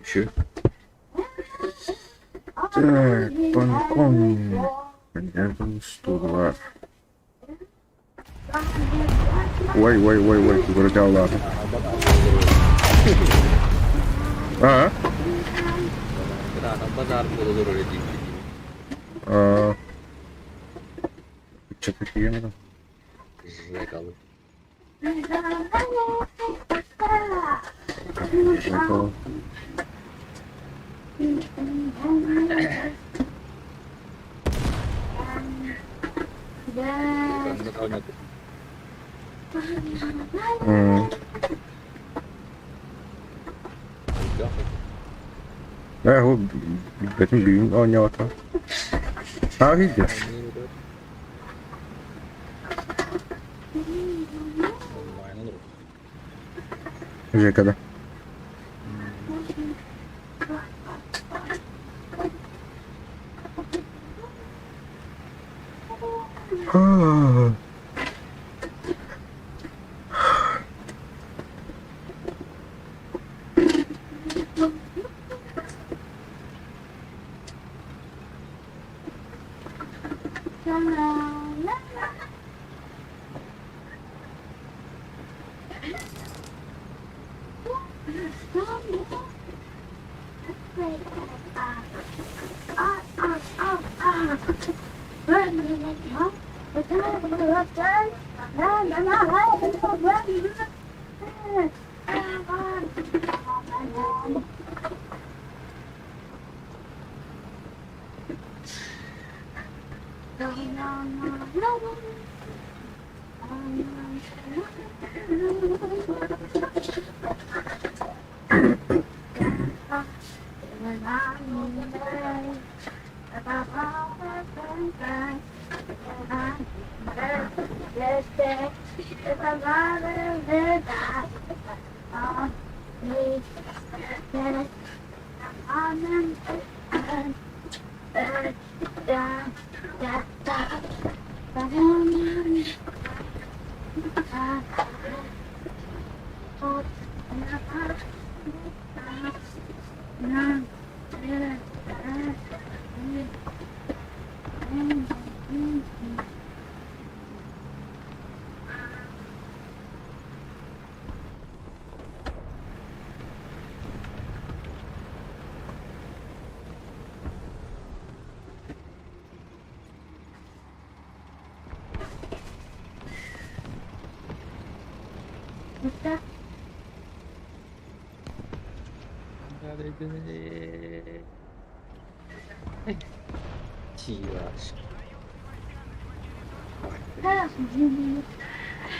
Еще. Так, Панкон. 102. Ой, ой, ой, ой, кугурдаллаата. Аа? Аа. Что-то киемин. Жекалы. Ээ, ол билбэтим бүгүн оонньоото. Таах иһдэ. Жека да.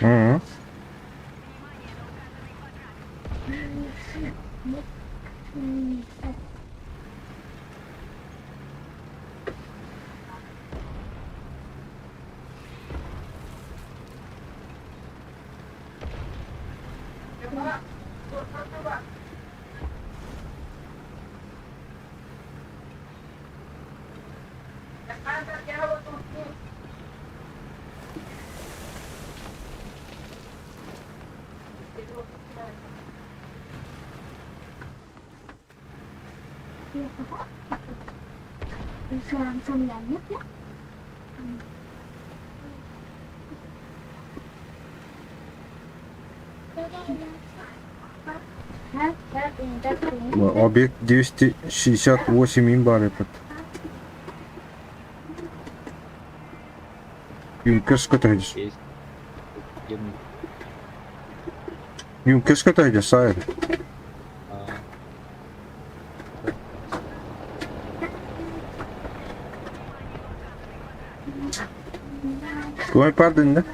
Мм. Объект 268 имбар этот. Юнкерс көтөйдүс. Юнкерс көтөйдүс, сайыр. Твой пардон, да?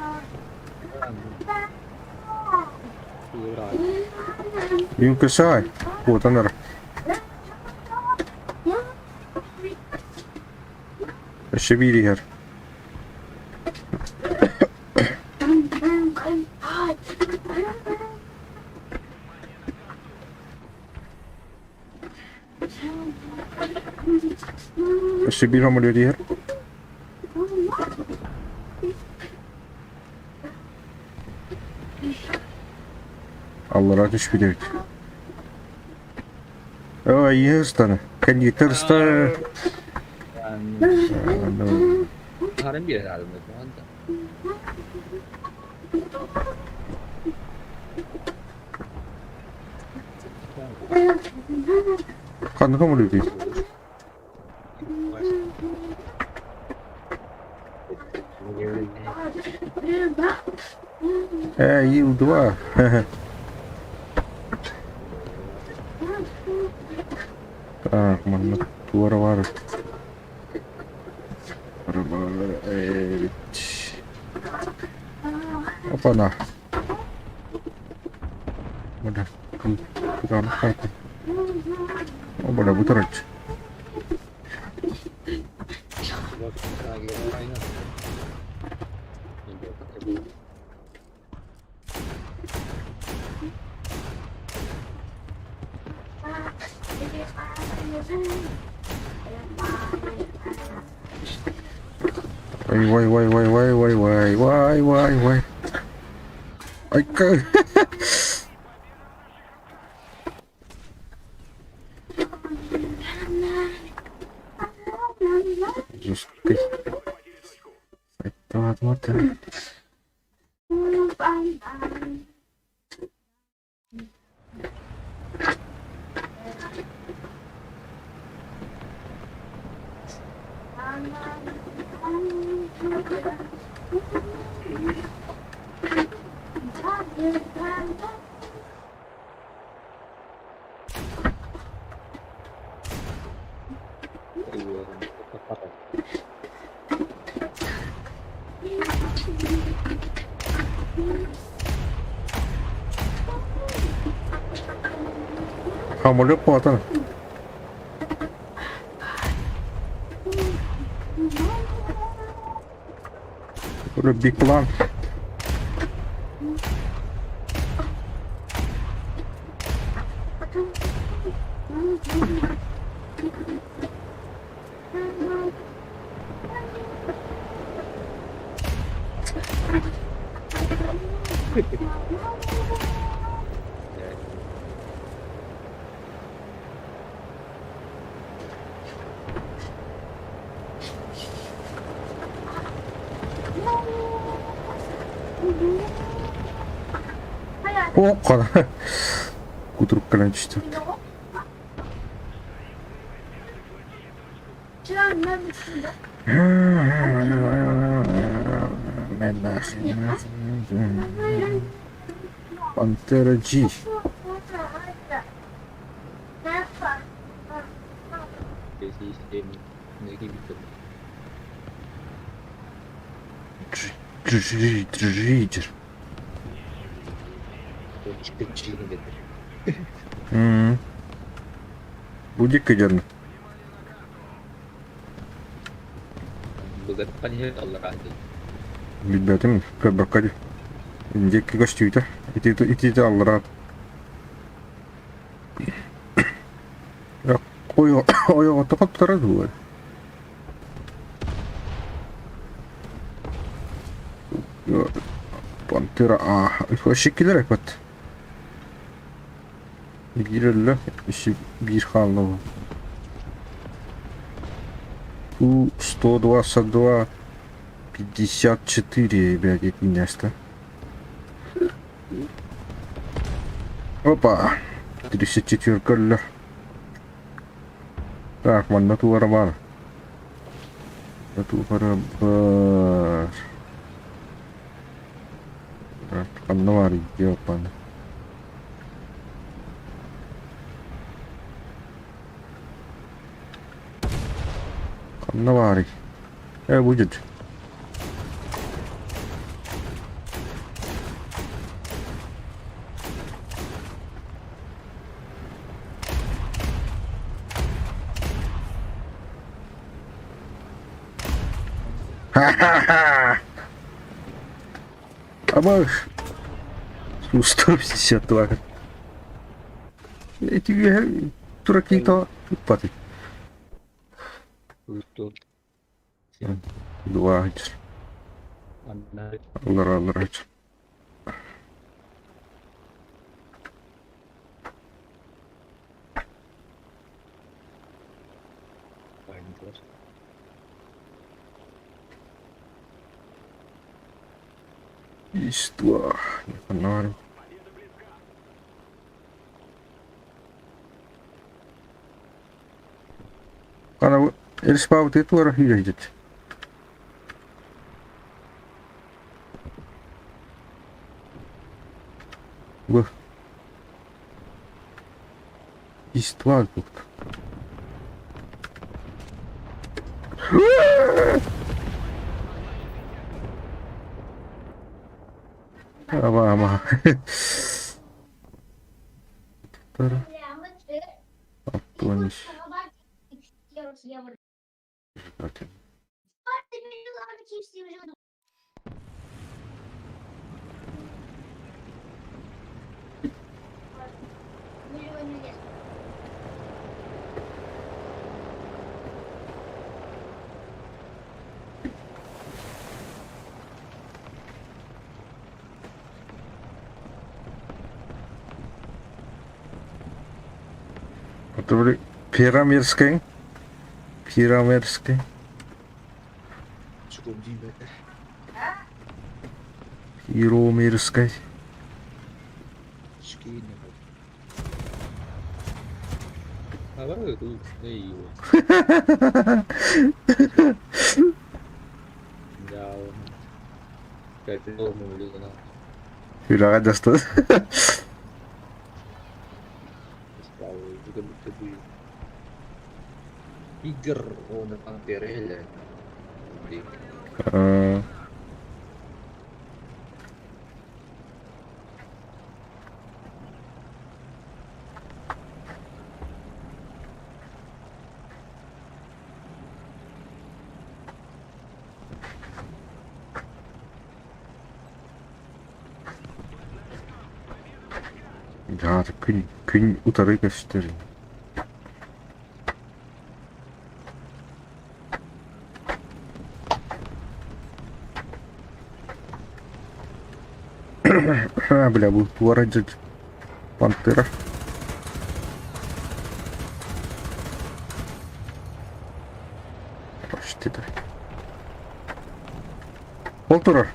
Юнкерсай. Вот она. Өссө биир иһэр. Өссө биир самолет иһэр. Аллараа түспүт эбит. Оо, эйиэхэ ыстана. Кэлииттэр ыстар. Харын биэрэр аадым да. Ханнык самолетуй? Ээ, Ил-2. Так, манна туора баар. Туора эбит. Опана. Бля, кытаанах Бля, бу тураччы. Ой, ой, ой, ой, ой, ой, ой, ой, ой, ой. Айка. Жесткий. Сайтоват. Самолет буолан. Big plan. О, кутурук кэлэн түстэ. Пантера G. Джи. Будет кедерно. Билбэтим, көрбөккө дии. Диэки көстүүтэ. Итиитэ итиитэ аллараа. Ойоҕото хоттара дуу? Пантера А. Өссө эппэт. Биир өллө, үсү биир хаалла. У 122 54, блядь, место. Опа! 34 өллө. Так, манна туора бар. Туора бар. Ханна баар ёпана. Ханна баарый? Э, будет. Ха-ха-ха! Абаш! 152. Эти үөһэ тура киито туппатый. Два. Аллара, аллара. Иства. Фонарь. Ана Эльспаут туора хүйэйдит. Бу. Иства тут. Ама ама. Аттуаниш. Который Пирамирский. Пирамирский. Пиромирский. Үлэҕэ дастан. Дьаата күн күн утары көстөр. Бля, бу туора дьыт пантера. Почти да. Ол турар.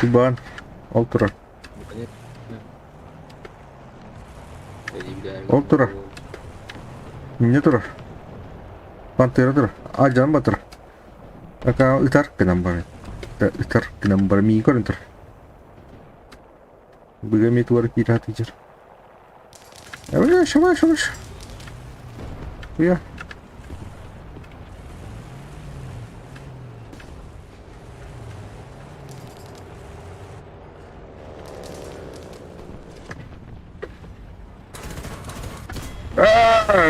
Иван, ол турар. Ол турар. Мине турар. Пантера турар. Алдьан батыр. Ака ытар гынан барар. Ытар гынан барар. Миин көрөн турар. Быга эмиэ туора киирэ сатыыр. Шабаш, шабаш. Уя.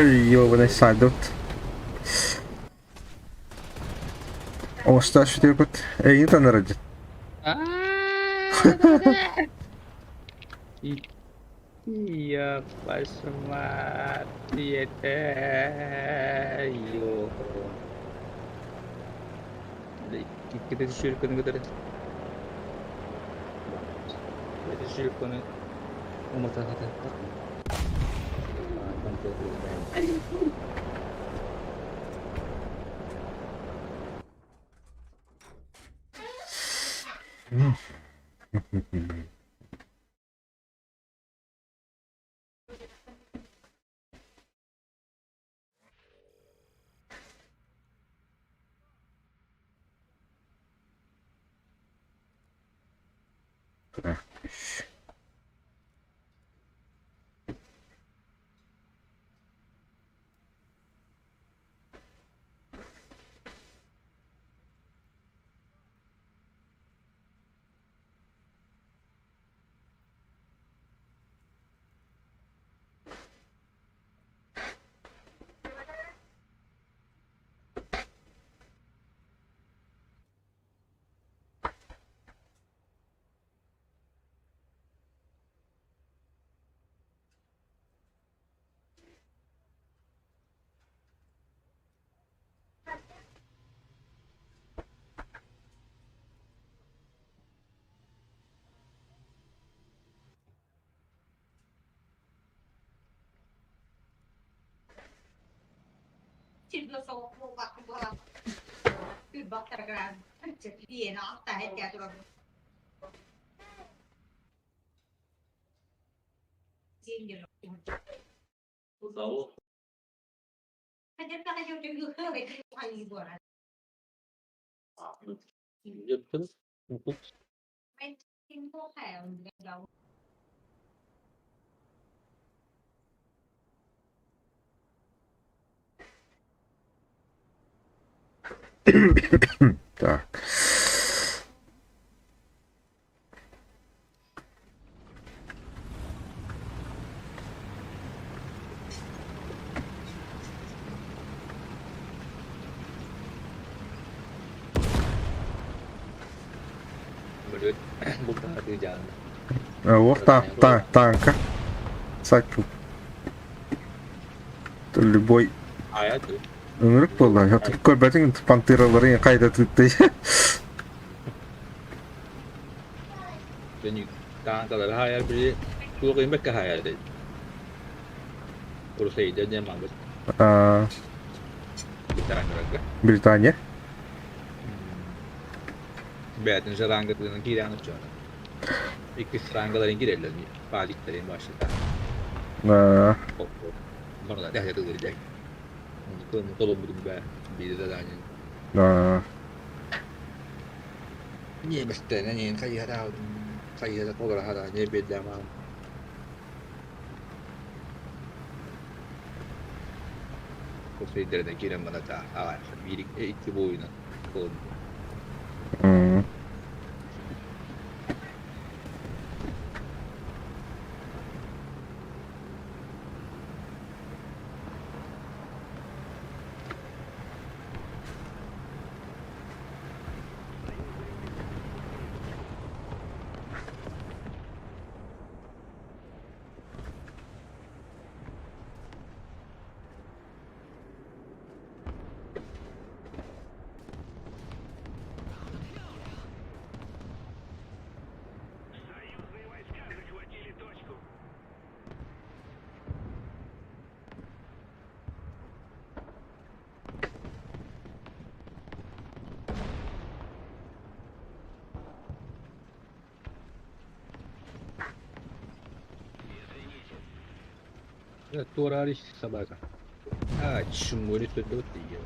Ёбаный садут. Оста сүтүрбүт. Эйин танарыдьыт. Iya, pas mati этэ. Йоо. Иккитэ сүүркүнү кытары. Сүүркүнү уматаҕата. Так. Вот та, та, танка. Сачу. Любой Ынырык буолла. Көрбөтүҥ пантераларын хайда тыыттай. Таанкалары хаайар били туох ыйбакка хаайар этэй. Урусайда диэн маабыт. Британияларга. Британия. Бэйэтин рангатынан киирэн оччоҕуна. Иккис рангаларын киирэллэр пааликтарын башыта. Барыта тэһэ тылыр Толорбутум бээ, биир заданиены. Ньиэмэстэринэн иһин хайыһараабытым, хайыһара толоро сатаан биэрдэҕим аҕам. Сирдэринэн киирэн баран аҕай биир икки буойунан толордум. Туораары собака. А, чмори төрдө тиийэ.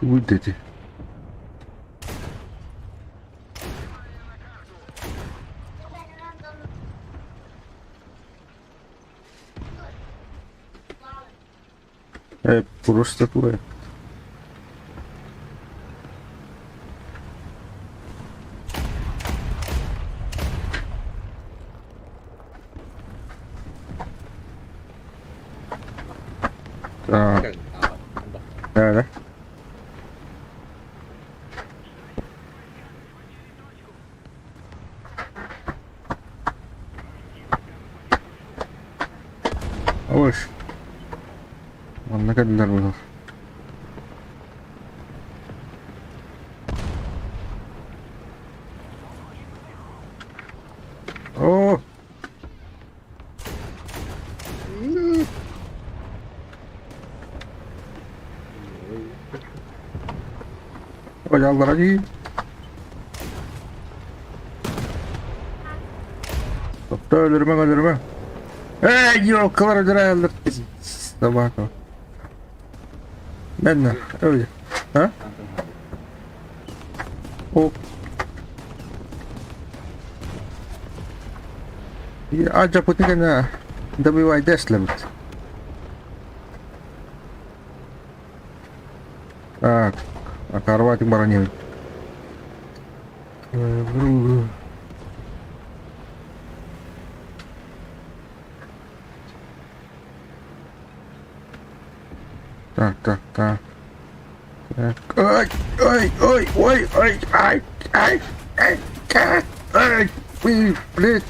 Тугуй дети? Просто твой. Так. Да, да. Ош. Манна кэллилэр буолар. Оо! Ой, дии. Тохтоо, өлөрүмэҥ, өлөрүмэҥ. Эй, елкалар өлөрөөллөр. Собака. Бэннэ, ой. А? О. Алдьаппытын кэннэ добивайда эслэбит. Так, оторвать баранин. Так, так, так. Так. Ай, ай, ой, ой, ай, ай, ай, ай, ай, ай, блядь.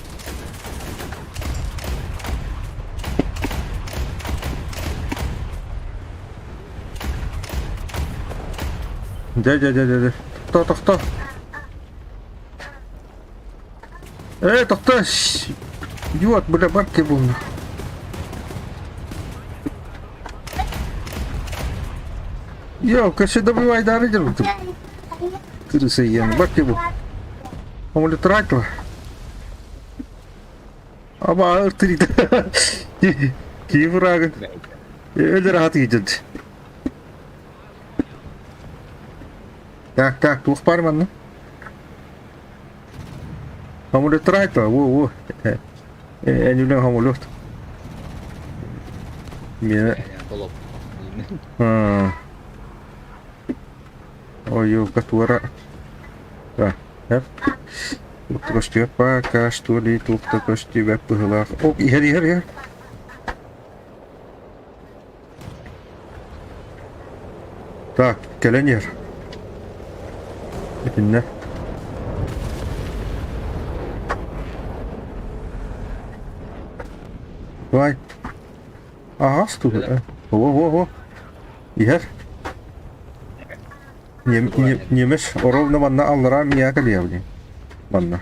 Дьэ, дьэ, дьэ, дьэ, дьэ. Тохтоо, тохтоо. Э, тохтоо. Идиот, бля, барки булна. Йо, кеше добивай дары дербутым. Крыса ен, барки бу. Омулю тратила. Аба ыртырыйда. Киев ыраагын. Өлөр аһат иитит. Так, так, туох баар манна? Хомулуттарайта, во, во. Эн үлэҥ хомулут. Миэнэ. Ой, елка туора. Так, Туохта көстүбэт пока что ли, туохта көстүбэт быһыылаах. О, иһэр, иһэр, иһэр. Так, кэлэн иһэр. Итиннэ. Давай. Аҕас тугу? О, о, о. Иһэр. Немец ровно манна аллараа миэхэ кэлиэҕэ манна.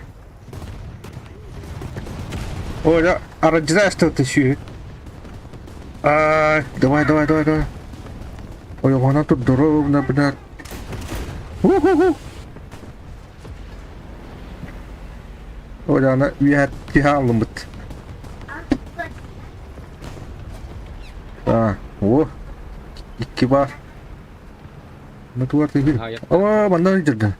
Ой, да, араджда что-то сүүһүт. А, давай, давай, давай, давай. Ой, она тут ровно, блядь. Ху-ху-ху. Ой, она үөһэ түһэ аллыммыт. А, о, икки бар. Оо, манна ыйдырда.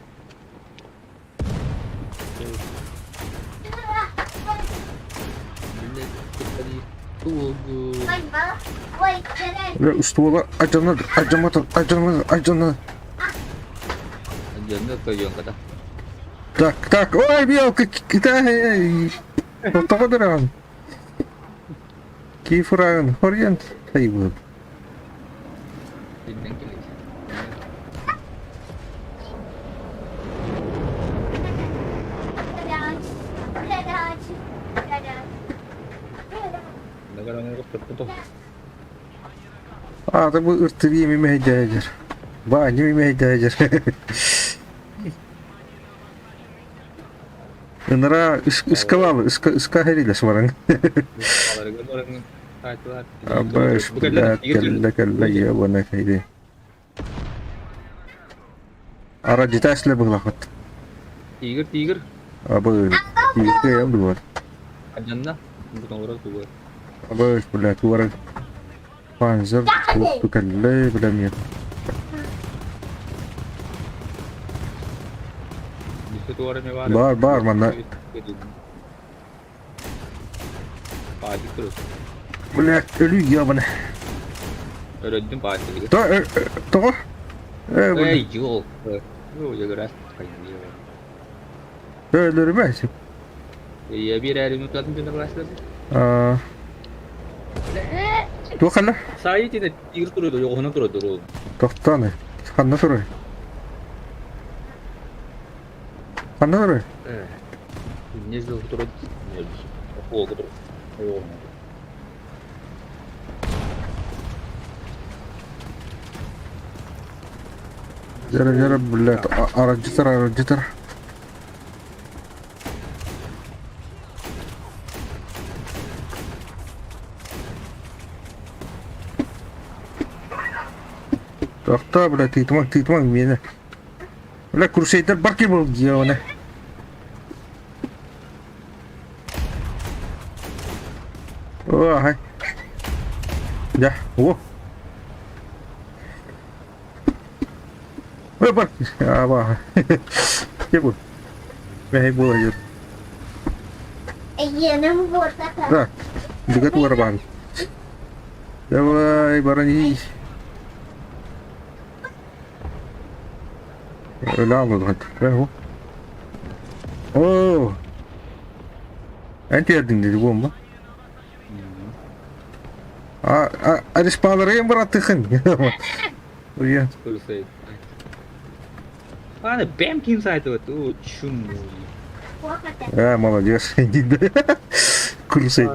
Устуола алдьанна, алдьаммата, алдьанна, алдьанна. Так, так, ой, белка, китай, тоҕо дыраҕын? Киев ырааҕын, хоруйан сайбыт. Сирдэн кэлиэ. Аата бу ыртырыы эми мэһэйдээдэр. Баанньым мэһэйдээдэр. Ынара ыскалаалы, ыска ыска хэрилэс баран. Абыш, блядь, кэллэ кэллэ ебана кайды. Ара деташле быһлахат. Тигр, тигр. Абы, тигр ям дуар. Адьанна, бу тугар. Абыш, блядь, туар. Панзер, туох кэллэ, бля, нет. Бар, бар, манна. Блядь, өлүү ебаный. Өлөддүм паачыгы. Тоҕо? Эй, жол. Өлөрүмэ. Я bir elimi tuttum dün başladı. Туох ханна? Саайы тине тигр туруйду, йоҕуһунан туруйду. Тохтоон. Ханна туруй? Ханна туруй? Не жыл туруйду. Оҕо туруй. Жара, жара, блядь, араджытар, араджытар. Тохтоо, блядь, тыытымаҥ, тыытымаҥ миэнэ. Бля, курсейдер бар ким был дьиэҕинэ. О, хай. Дьэ, о. Ой, бар. Аба. Кем был? Мэһэй буола дьэр. Да, быга туора баар. Давай, баран ий. Өлө алладыгат. Оо. Эн тиэрдиҥ дири буомба. А, а, ареспаларыйын быратыхын. Уя. Аны бэм ким сайтыбыт уу чум. А, молодец. Курсайт.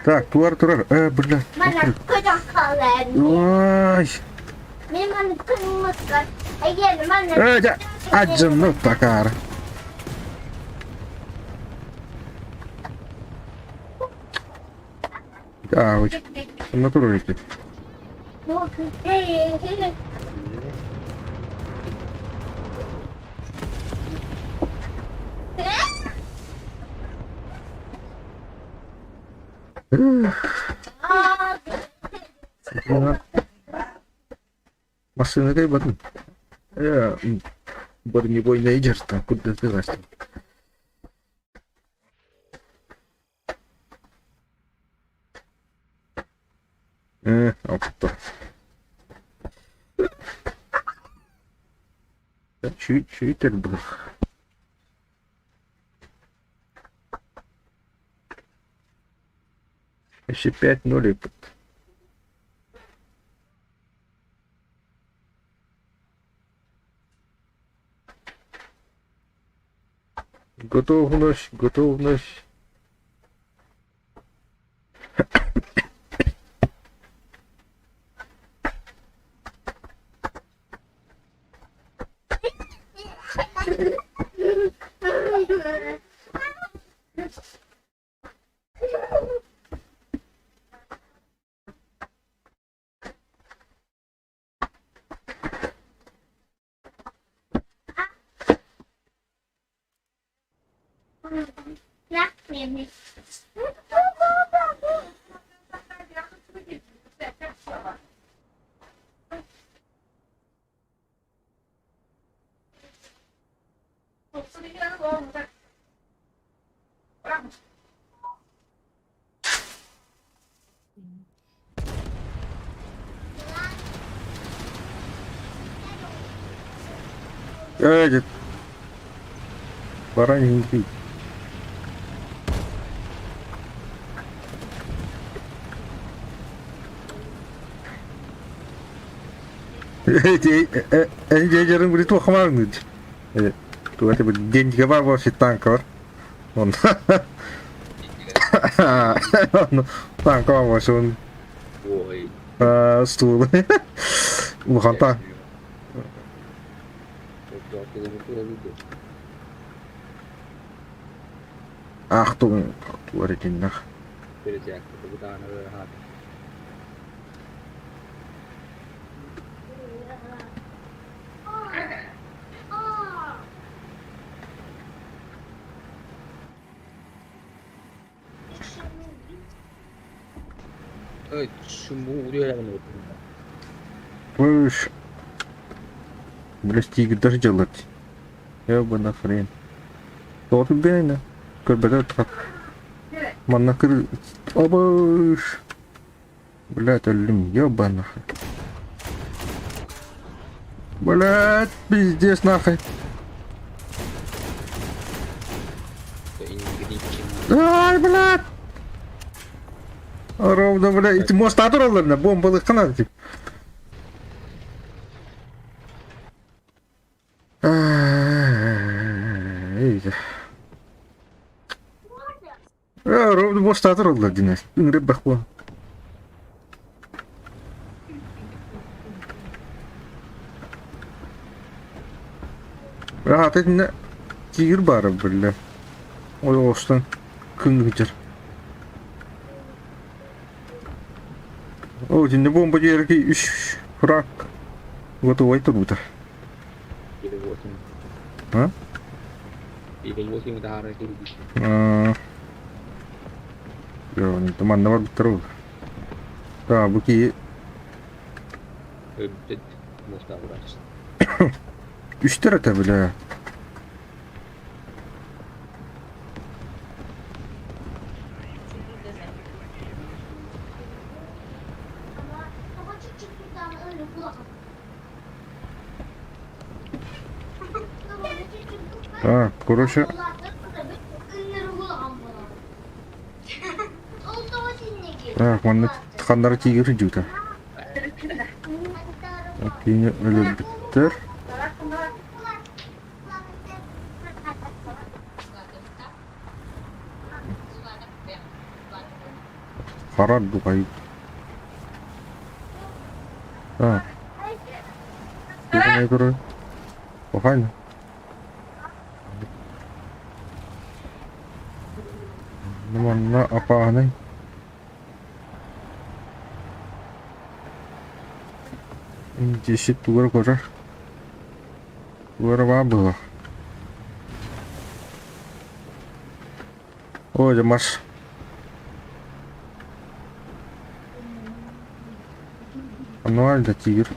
Так, туар турар. Бля. Ой. Дьэ, адьынны такаары. Аавыч. Онно турар ити. Массыына кайбатын. Бронебойная дьарта курдатыгас. Опта. Чуть-чуть был. Еще 5-0 и Готовность, готовность. Этот бараненький. Эти дядя говорит, туох хамаарныт. Туох это деньги бар вообще танк Он танк бар он Ой. Стул. Улахан танк. Achtung, итиннэх. Слышь. Блядь, тигр даже делать. Ёбана хрен. Тоҕо түргэнэ? Көрбөтө тахат. Манна кыр... Обыш! Блядь, өллүм, ёба нахуй. Блядь, пиздец нахуй. Ай, блядь! Ровно, блядь, ити моста туралларына бомбалыхха тип. Ровно моста тураллар динес. Үҥүрэ бахпа. Аата итиннэ тигр баара биллэ. Ойоҕостон кыҥыытыр. О, итиннэ бомба диэки үс фраг готовай турбута. А? Манна барбыттар ол. Бу киһи үстэр этэ бile. Так, короче. Так, манна ханнара тиигэр сылдьыбыта. Киини өлөрбүттэр. Харар духай. Так. Тугунай турар. Пахайна. Манна апааһынай. Десять тугар көрөр. Тугара баа быһа. Ой, мас. Ануаль да тигр.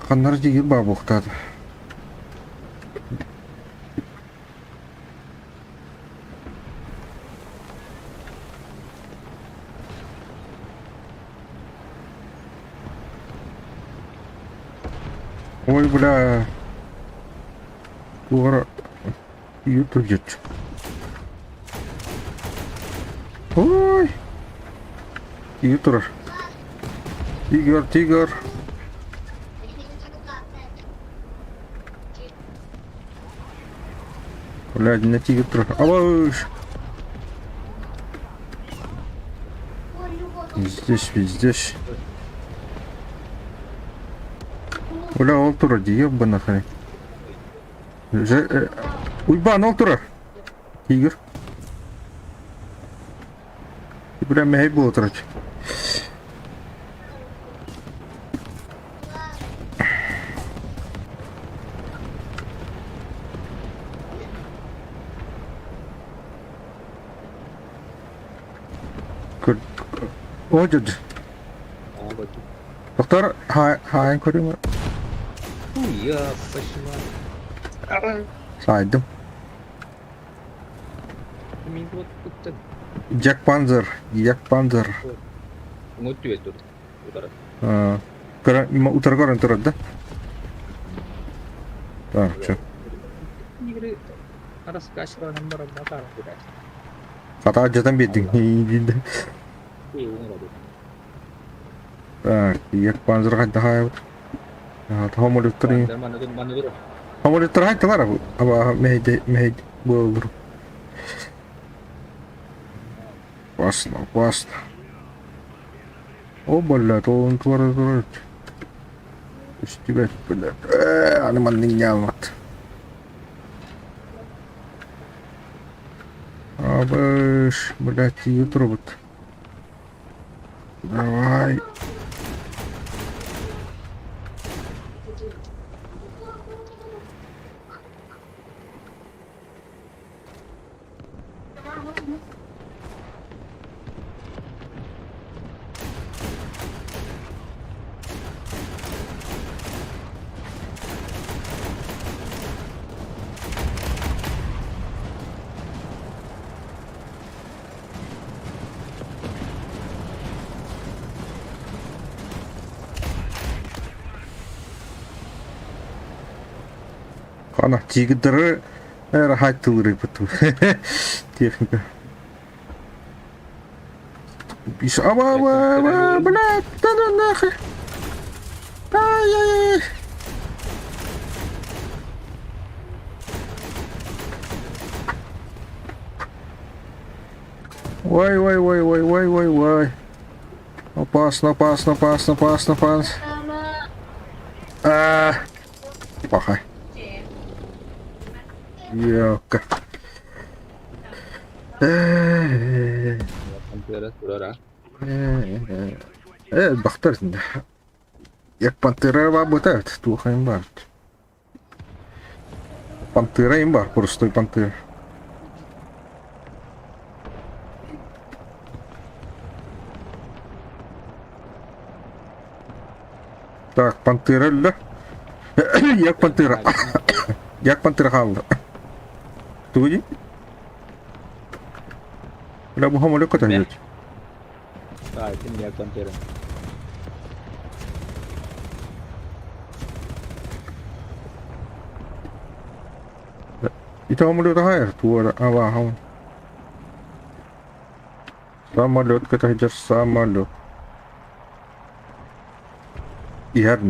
Ханнар тигр баа буохтаата. Ой, бля. Туора Ютуб Ой! Тигр турар. Тигр, тигр. Блядь, на тигр турар. Абыш! Здесь, здесь. Бля, ол турар дии, ебаный хрень. Уйбаан ол турар. Тигр. Прям мэһэй буола турар. О, дьэ. Доктор, хаайан көрүҥ. Я пошла. Саайдым. Jack Panzer, Jack Panzer. Утары көрөн турар да? Так, чё. Хата алдьатан биэрдиҥ. Так, Jack Panzer хайдах аайбыт? Хомолюттар Хомолюттар хайдалар аба мэһэйдэ мэһэй буоллур. Опасно, опасно. О, блядь, он туора турар. Үстүбэт, блядь. Ээ, аны маннык ньаалмат. Абыш, блядь, тиийэ турабыт. Давай. Ана тигрдары рахаттылырыпыт техника. Аба, аба, аба, блядь, да ну нахуй. Ай-яй-яй. Ой, ой, ой, ой, ой, ой, ой. Опасно, опасно, опасно, опасно, опасно. А, пахай. Ёка. Э, бахтар Як пантера баар туох им баар. Пантера им баар, простой пантера. Так, пантера өллө. Як пантера. Як пантера хаалла. Тугу дии? Бля, бу самолет көтөн Ким Як Пантера. Ити самолет аһайар туора абааһын. Самолет көтө самолет. Иһэр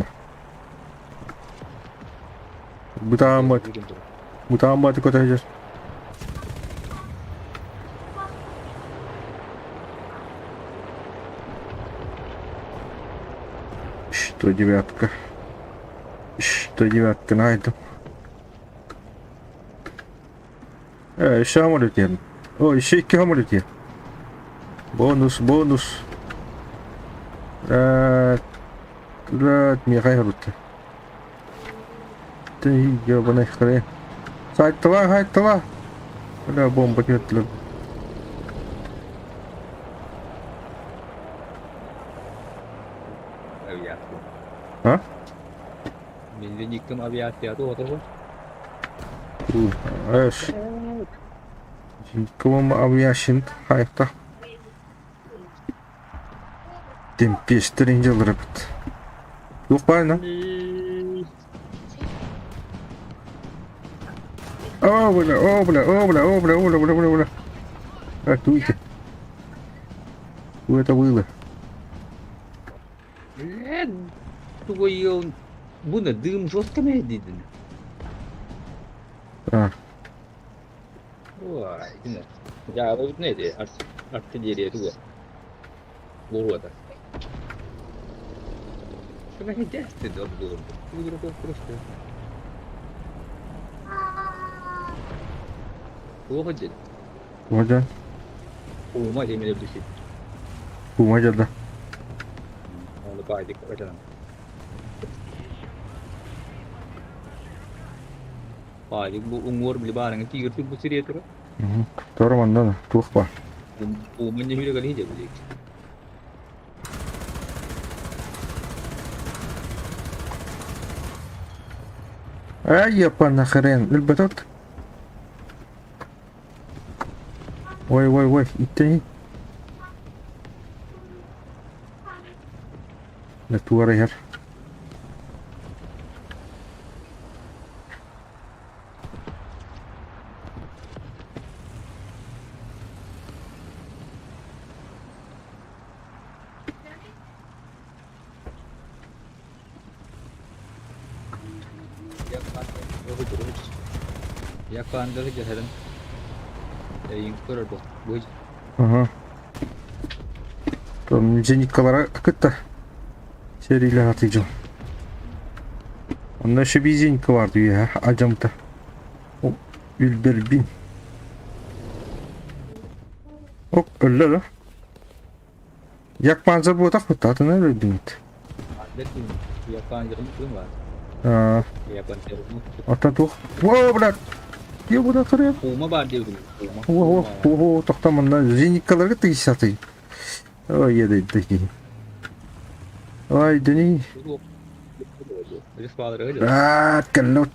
Бытааммыт. Бутаан бааты көтө сылдьар. Что девятка? Что девятка найдем? Еще самолет диэн. О, еще икки самолет диэн. Бонус, бонус. Миэхэ иһэрбиттэр. Ты ебаный хрен. Сайтыла, сайтыла. Бля, бомба түһэрдилэр. Авиация. А? Мин авиацията отоҕу. Эш. Кылым авиашин хайта. Темпестер инжелербит. Туох баайна? О, бля, о, бля, о, бля, о, бля, о, бля, бля, бля, бля. А, туйте. Это было. Тугой буна дым жестко медидин. А. Ой, Я не де артиллерия туга. Буруота. Туох дьин? Туох Уума диэмэлэр дии. Уума дьалла. Ону баайдык ытан. Баайдык бу уҥуор били баарыҥа тиигир бу сириэ тура. Торо манна туох баар? Уума ньүһүрэ кэлиһи дьэ билик. Ай, япана хрен, өлбөтөт. Ой, ой, ой, иттени. Туара иһэр. Ага. Зениткалара кытта сэриилээх атыйдьым. Онно еще зенитка бар дии адьамта. Үлбэрбин. Оп, өллө да. Якпанзер буотах быттаатына өлөрдүҥүт. Оттон туох? О, блядь! Ебана хрен! Ума баар диэбитим. О, о, тохтомонна зениткаларга тыйсатый. Ой, еды Ой, дени. А, кэллэ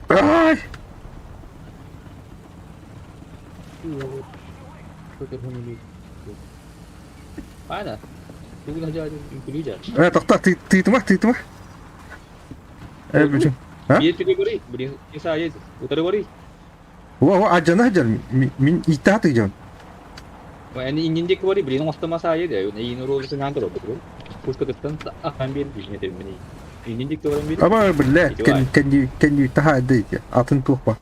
Ай! Э, тохтоо, тыытыма, тыытыма. Э, бүтүн. А? О, адьана сылдьар, мин ииттээх тыйдьабын. Аба, биллэ, кэннии таһаарды ити, атын туох ба.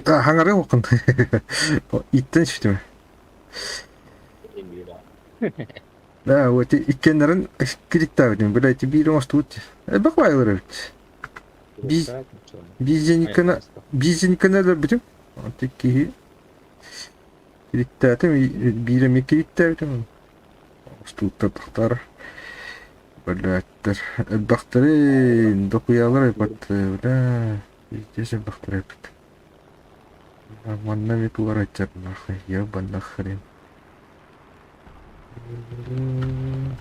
Хаҥары уоххун. Иттэн сүтүмэ. Да, вот иккиэннэрин кириттээбитим, блядь, биир оҥостубут. Элбэх баайылар эбит. Бизниканы бизниканы өлөрбүтүм. Антик киһи кириттээтим, биир эмиэ кириттээбитим. Оҥостубуттар тахтар. Блядьтар. Элбэхтэрин, дохуялар эбит, бля. Пиздец элбэхтэр эбит. Манна эмиэ туора нахуй, ебаный хрен.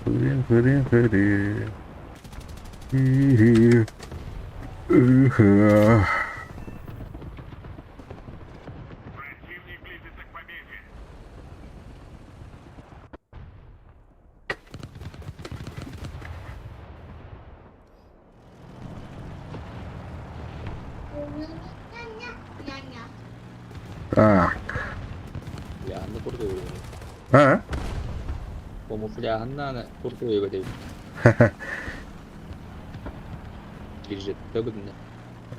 Хрен, хрен, хрен. А? Камуфляһын даҕаны куртуйбат эбит. Биржеттэ бытына.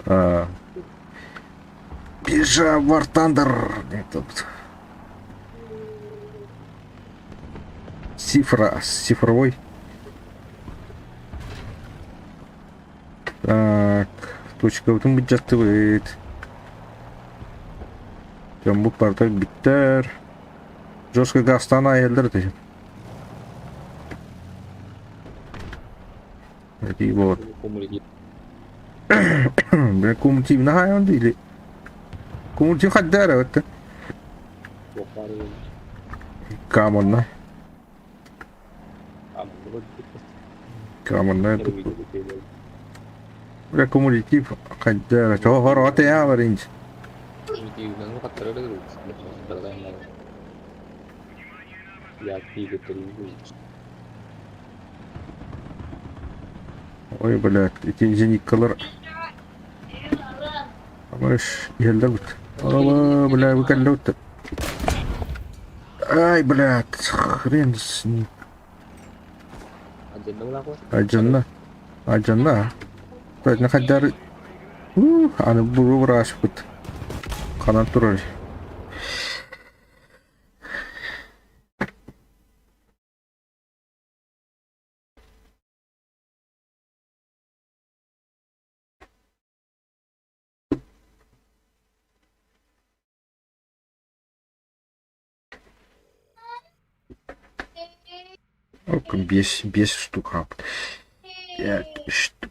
А. Биржа War Thunder диэн тылбыт. Цифра, цифровой. Так, точкабытын быдьаттыбыт. Дьоммут барыта бүттэр. Жестко газтаан айыллар этэ. Этии вот. Бля, кумулятив наһаа или кумулятив хаддара өттө. Камонна. Камонна. Бля, кумулятив хаддара. Чого хоро я варинч. Ой, блядь, эти зениткалар. Амаш, иһэллэр бут. Ала, бля, вы кэллэ Ай, блядь, хрен с ним. Алдьанна. Алдьанна. Точно хайдар. Аны буру быраашпыт. Ханан турар. Биэс штук хаалбыт. Пять штук.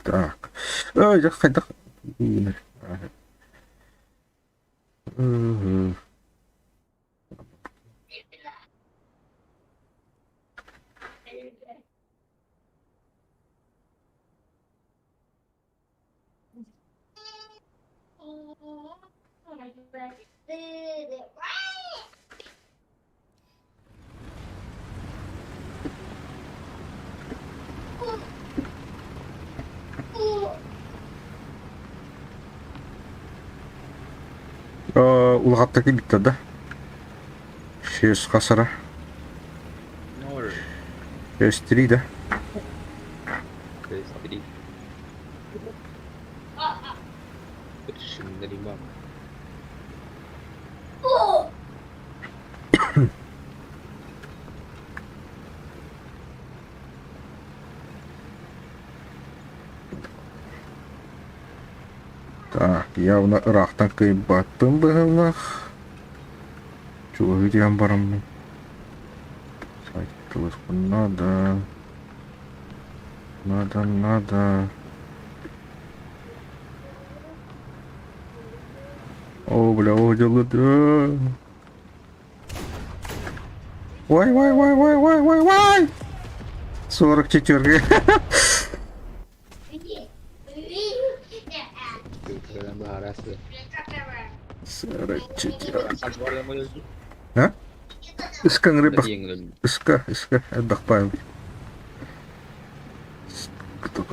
Так. Ой, хайдах Мгм. Улаҕаттарга бүттэ да? Шесть хасара. Шесть три да? Шесть три. Так, явно ыраахтан кыайбаттым быһыылаах. Чугаһыы түһэн бараммын. Сайтылыспын надо. Надо, надо. О, бля, о, дело. Ой, ой, ой, ой, ой, ой, ой! 44. 44. А? Ыскаҥ рыба. Ыска, ыска, элбэх пайл. Кто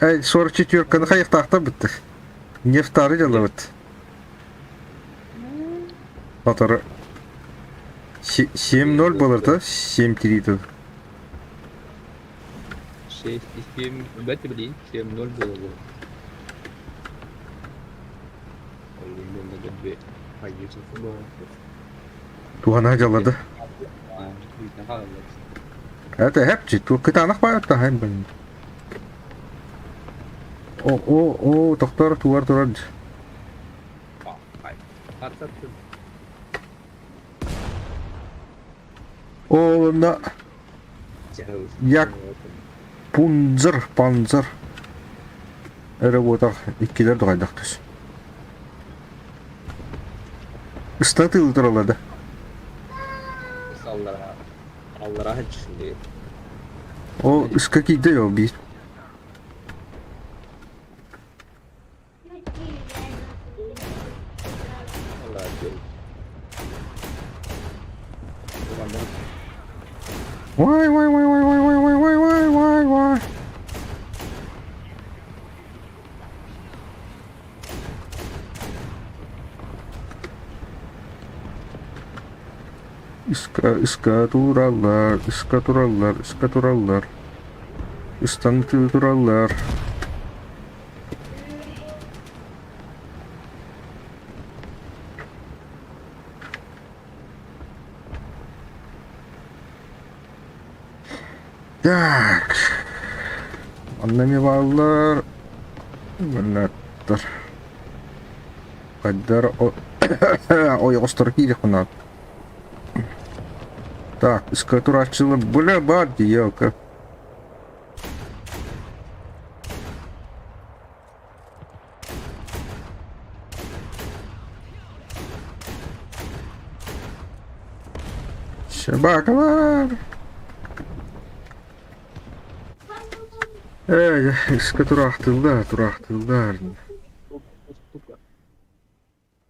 Эй, 44-каны хайыктаахтар бүттэ. Нефтары дьалабыт. Сотору 7-0 буолар да? 7-3 6,7, дайте блин, 7-0 было бы. Туһана дьаллады. Это хепчи, ту кытаанах баайытта хайын блин. О, о, о, тохтор туар турар. О, на як пунзер, панзер. Эрэ буотах иккилэр дуҕайдах түс. Ыстатыылы тураллар да. Аллараа аллараа сылдьыһын Ол ыска киирдэ ол биир. Вай, вай, вай, вай, вай, вай, вай, вай, вай, вай, вай. Иска, иска тураллар, иска тураллар, иска тураллар. Истан тураллар. Так. Манна эмиэ бааллар. Маннаттар. Хайдар ойоҕосторо киириэхпин наада. Так, иска турааччылар бля баар дии, елка. Собакалар! Эй, иска тураахтыыллар, тураахтыыллар.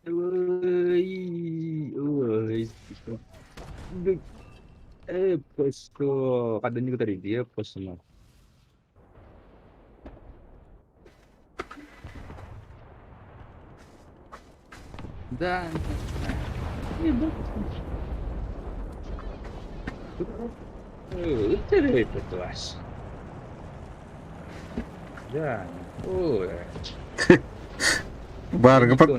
Ой, ой, Хаданы кытары посмо. Да. Да. Ой. Баарга пат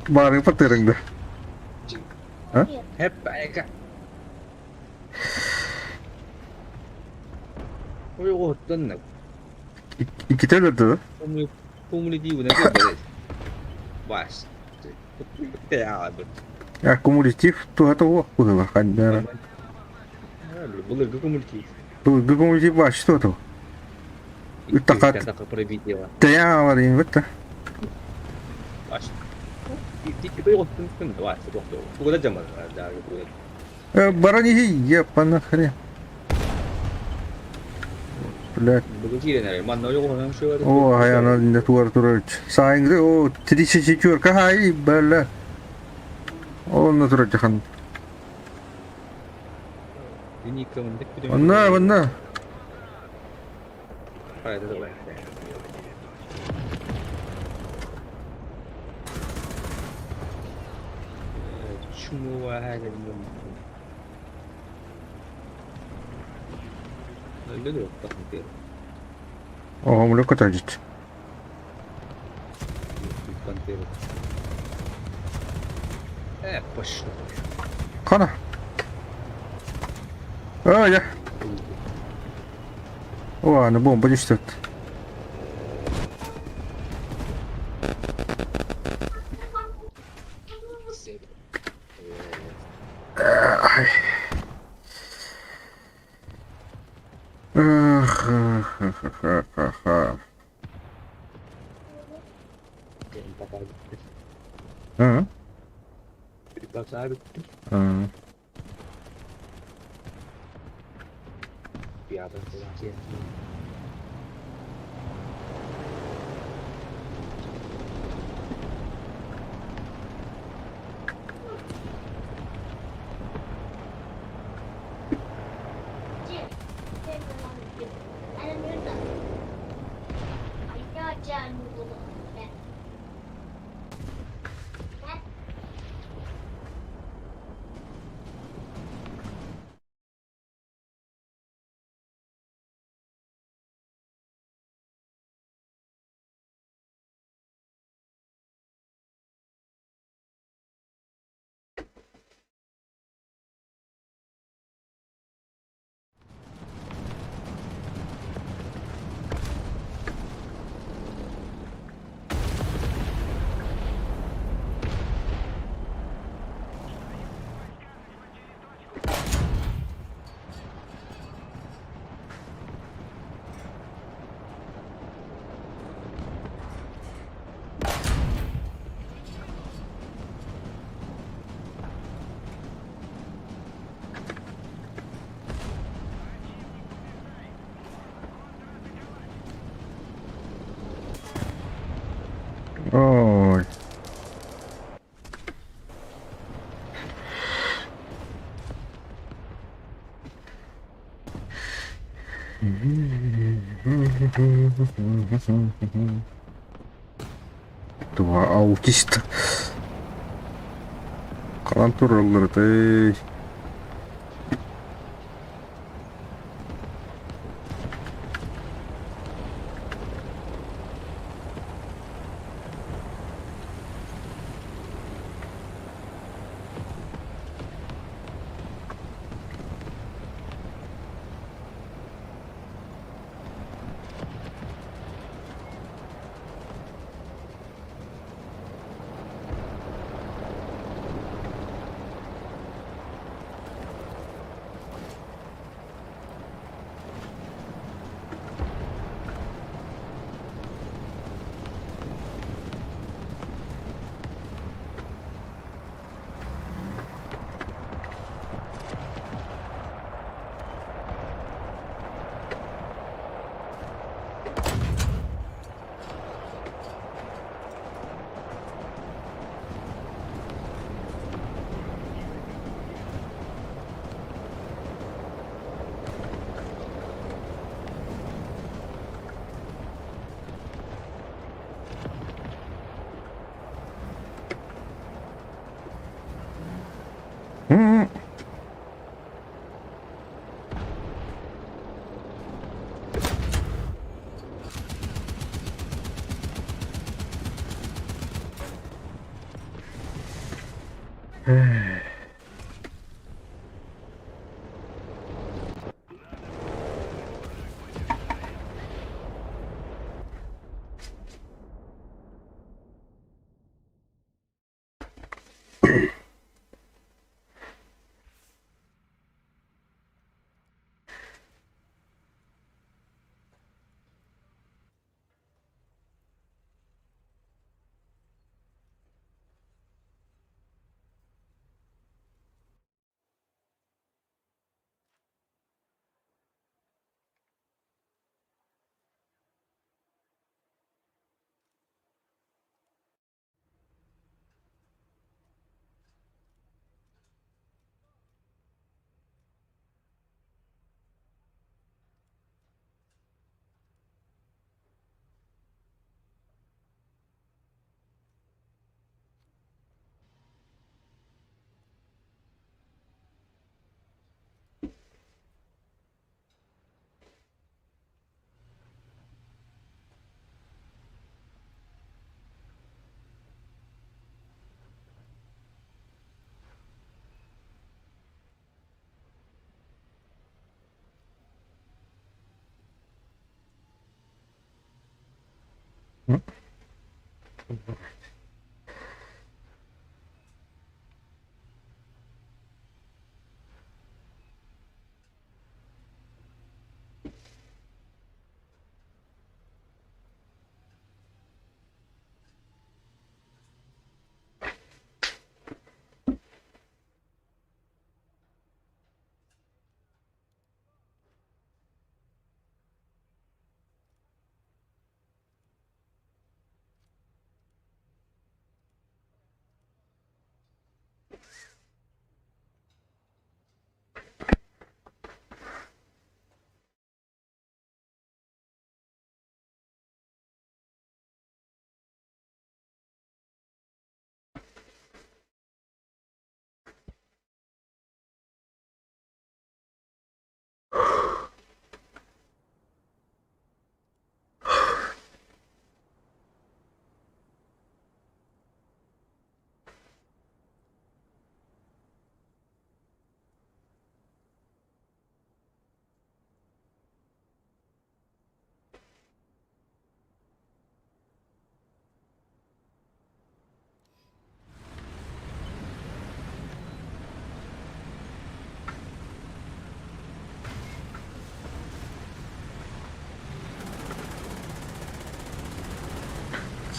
баарга паттыырыҥ да? А? Хэп-эка. Ой, оттон Иккитэ өлөрдө да? Кумулятивынан Бас. А кумулятив туһата суох быһыылаах ханна Былыргы кумулятив. Былыргы кумулятив вообще туһата Ыттахат тэйэ аҕалар бытта. Баран иһий, епана хрен. Блядь. О, хайана не туар турар. Сайынгы, о, 34 хай, бля. Онно турар жахан. Онна, онна. Оҕомлу көтөлдьүт. Хана. А, я. О, аны бомба түстүт. Ах-ха-ха-ха-ха. А? А. Ой. Два аутиста. Хаlan тураллар этэй.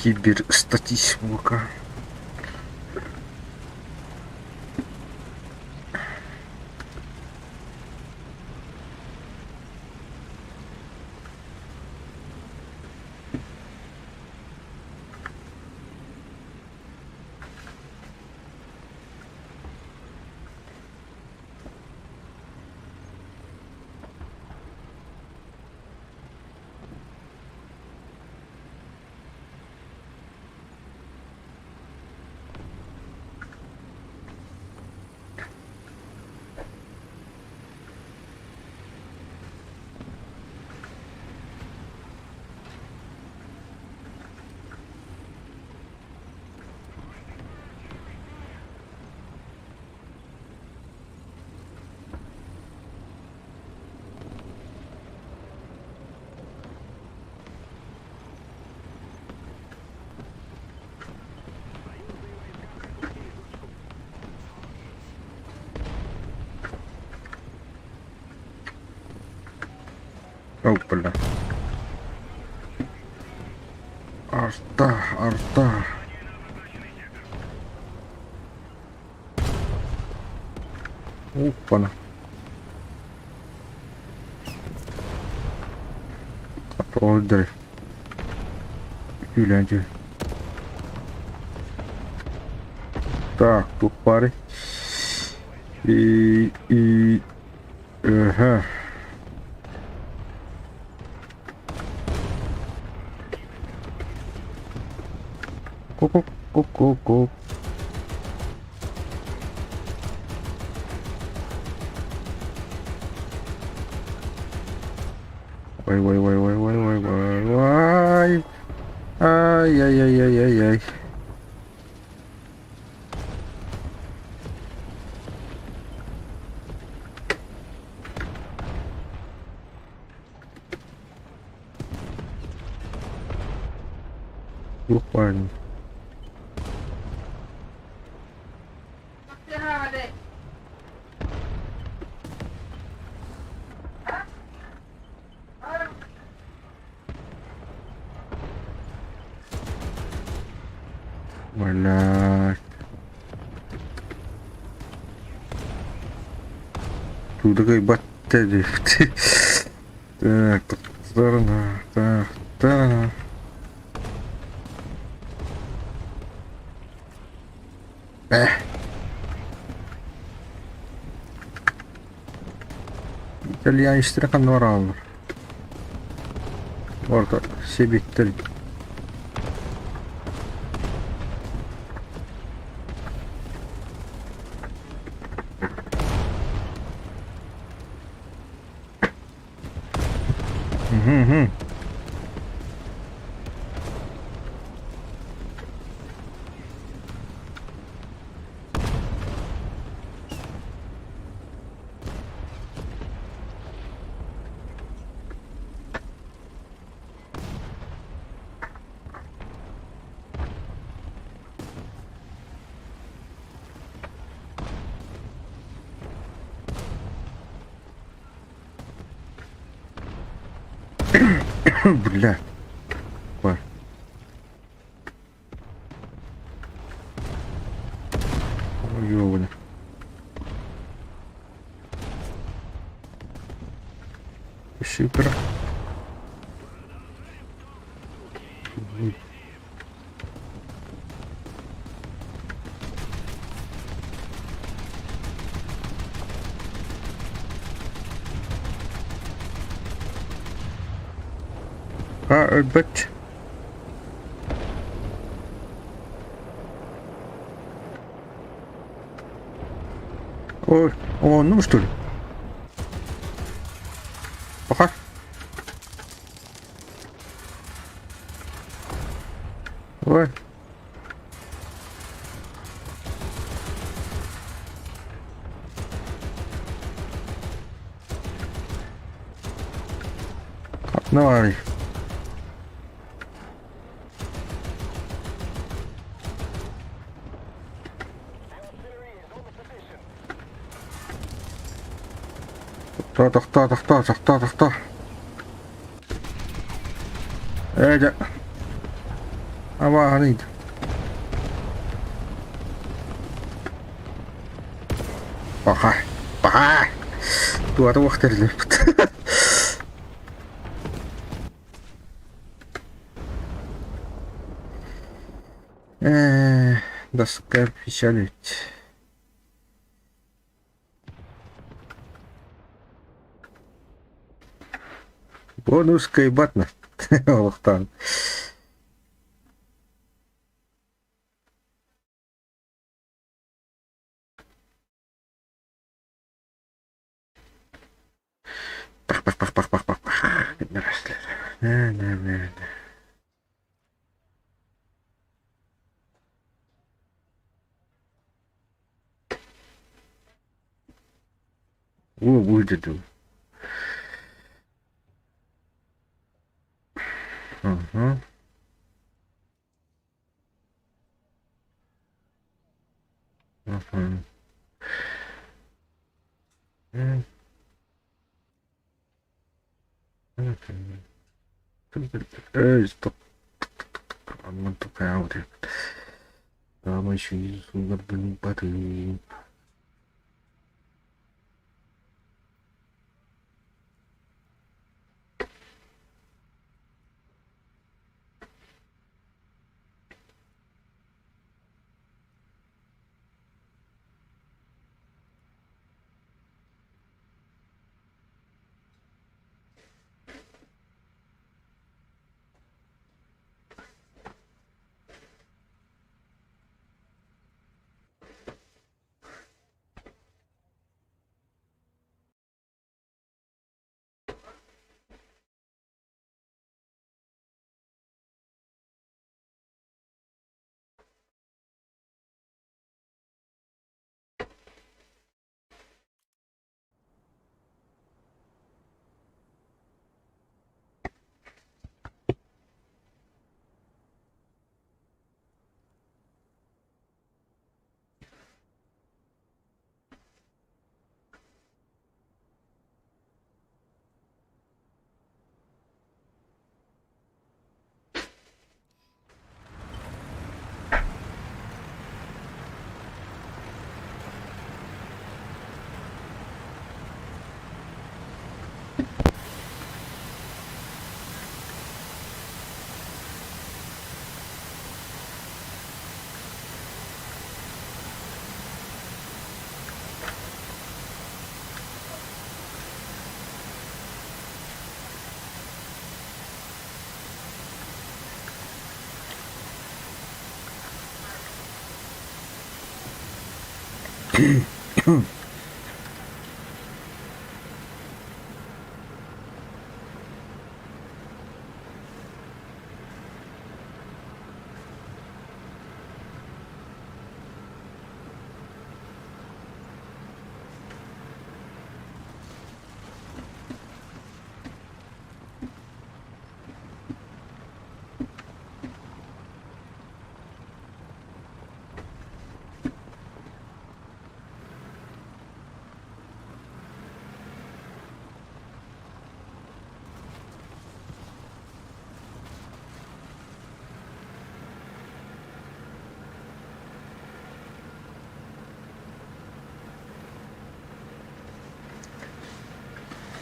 Киберстатистика. Оппала. Арта, арта. Оппана. Ордер. Күлэнчи. Так, тут пары. И, ага. Ку-ку-ку-ку-ку. Ой, ой, ой, ой, ой, ой, ой, ой. Ай-яй-яй-яй-яй-яй. Буквально. Блядь. Тут батарея. Так, сторона, так, так. Эх. Итальянецтэр ханна бараллар? Орто сибиттэр. Мгм. Бля. Бар. Ёбаный. Супер. А, өлбөт. Ой, ооннум что ли? Пока. Ой. Давай. Тохтоо, тохтоо, тохтоо, тохтоо, тохтоо. Ээ дьэ. Абааһыный. Паха. Паха. Туата уох тэрилиппит. Ээ, доска печаль ведь. Бонус кыайбат олохтоон. Пах пах пах пах пах пах пах. На на на на. Уу будет. Угу. Угу.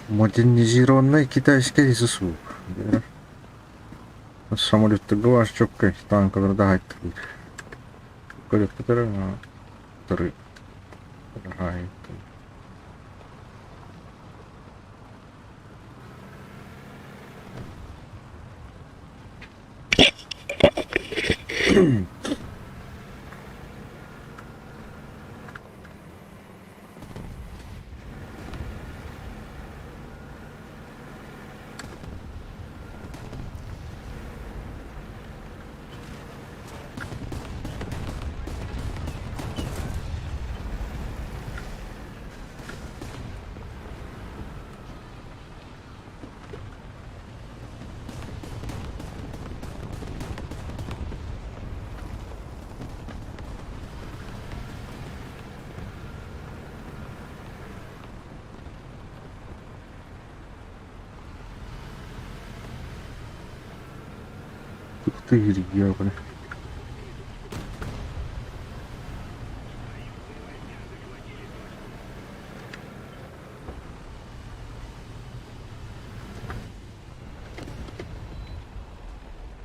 Модернизированная китайская ССУ. Самолеттарга баар чопкай, танкаларда хаайтылыр. Көрүөхтэрэ Ты ёбаный.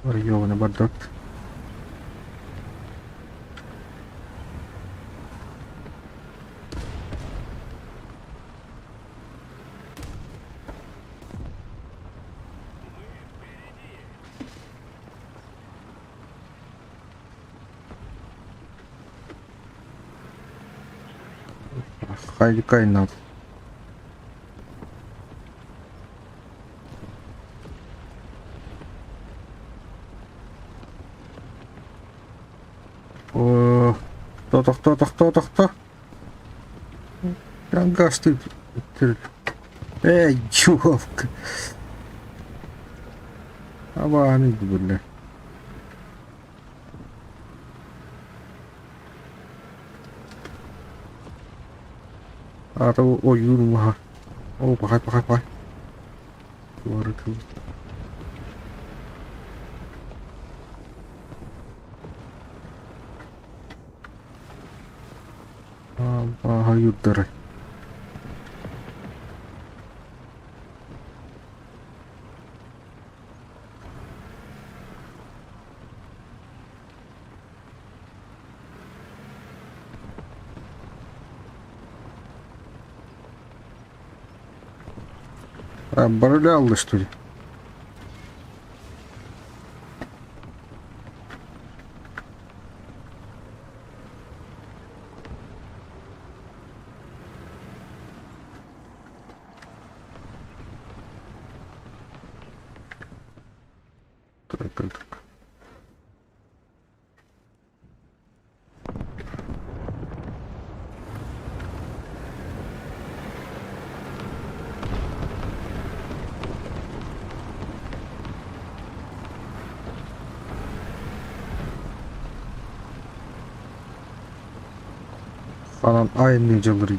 Ёбаный бардак. Хайкай надо. О, тохто, тохто, тохто. Газ ты. Эй, чувак. Абаны, бля. Аата ойуур маһа. Оо, пахай, пахай, пахай. Туора Абааһы А, барылялы, что ли? Так, так, так. Анан айымныы дьыллар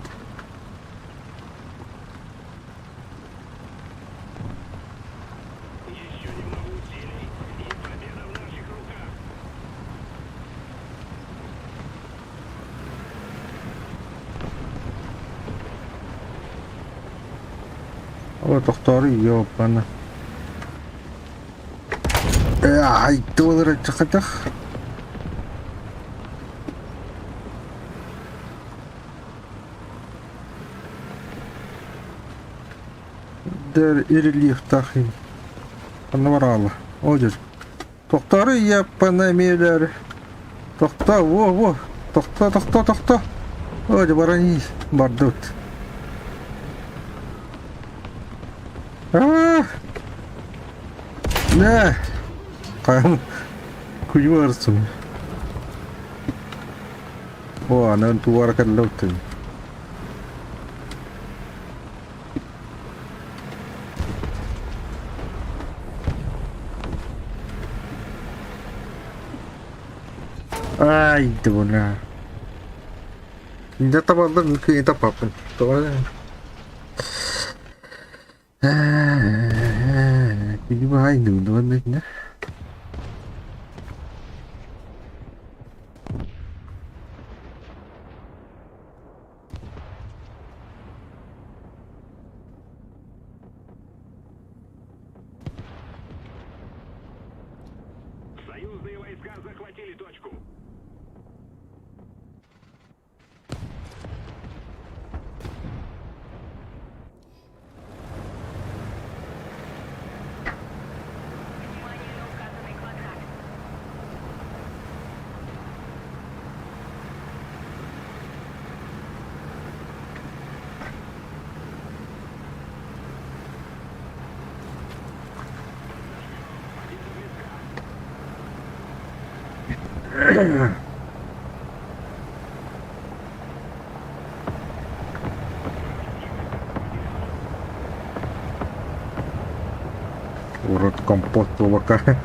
Ол тохтоору ёпана. Ай, туолар чахатах. Дэр рельефтаах Ханна бараала? О дьэ. Тохтоору яппана эмиэлэр. Тохто, во, во. Тохто, тохто, тохто. О, дьэ баран бардыбыт. Аа! Нэ! Хайам куйуарсың. О, анан туара кэллэуттын. Ай, дуна. Инде табалдым, кыйын таппаппын. Тоҕо Кини баай дуу Союзные войска захватили точку. Внимание на указанный квадрат. Урут компот буолбакка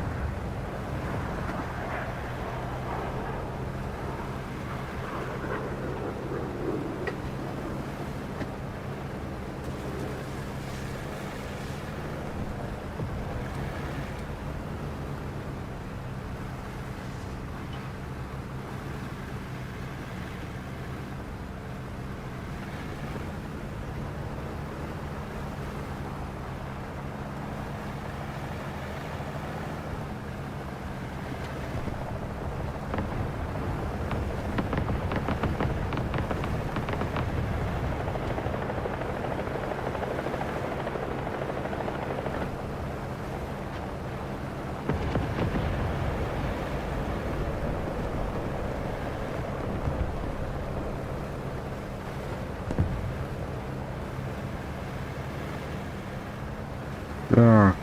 Так.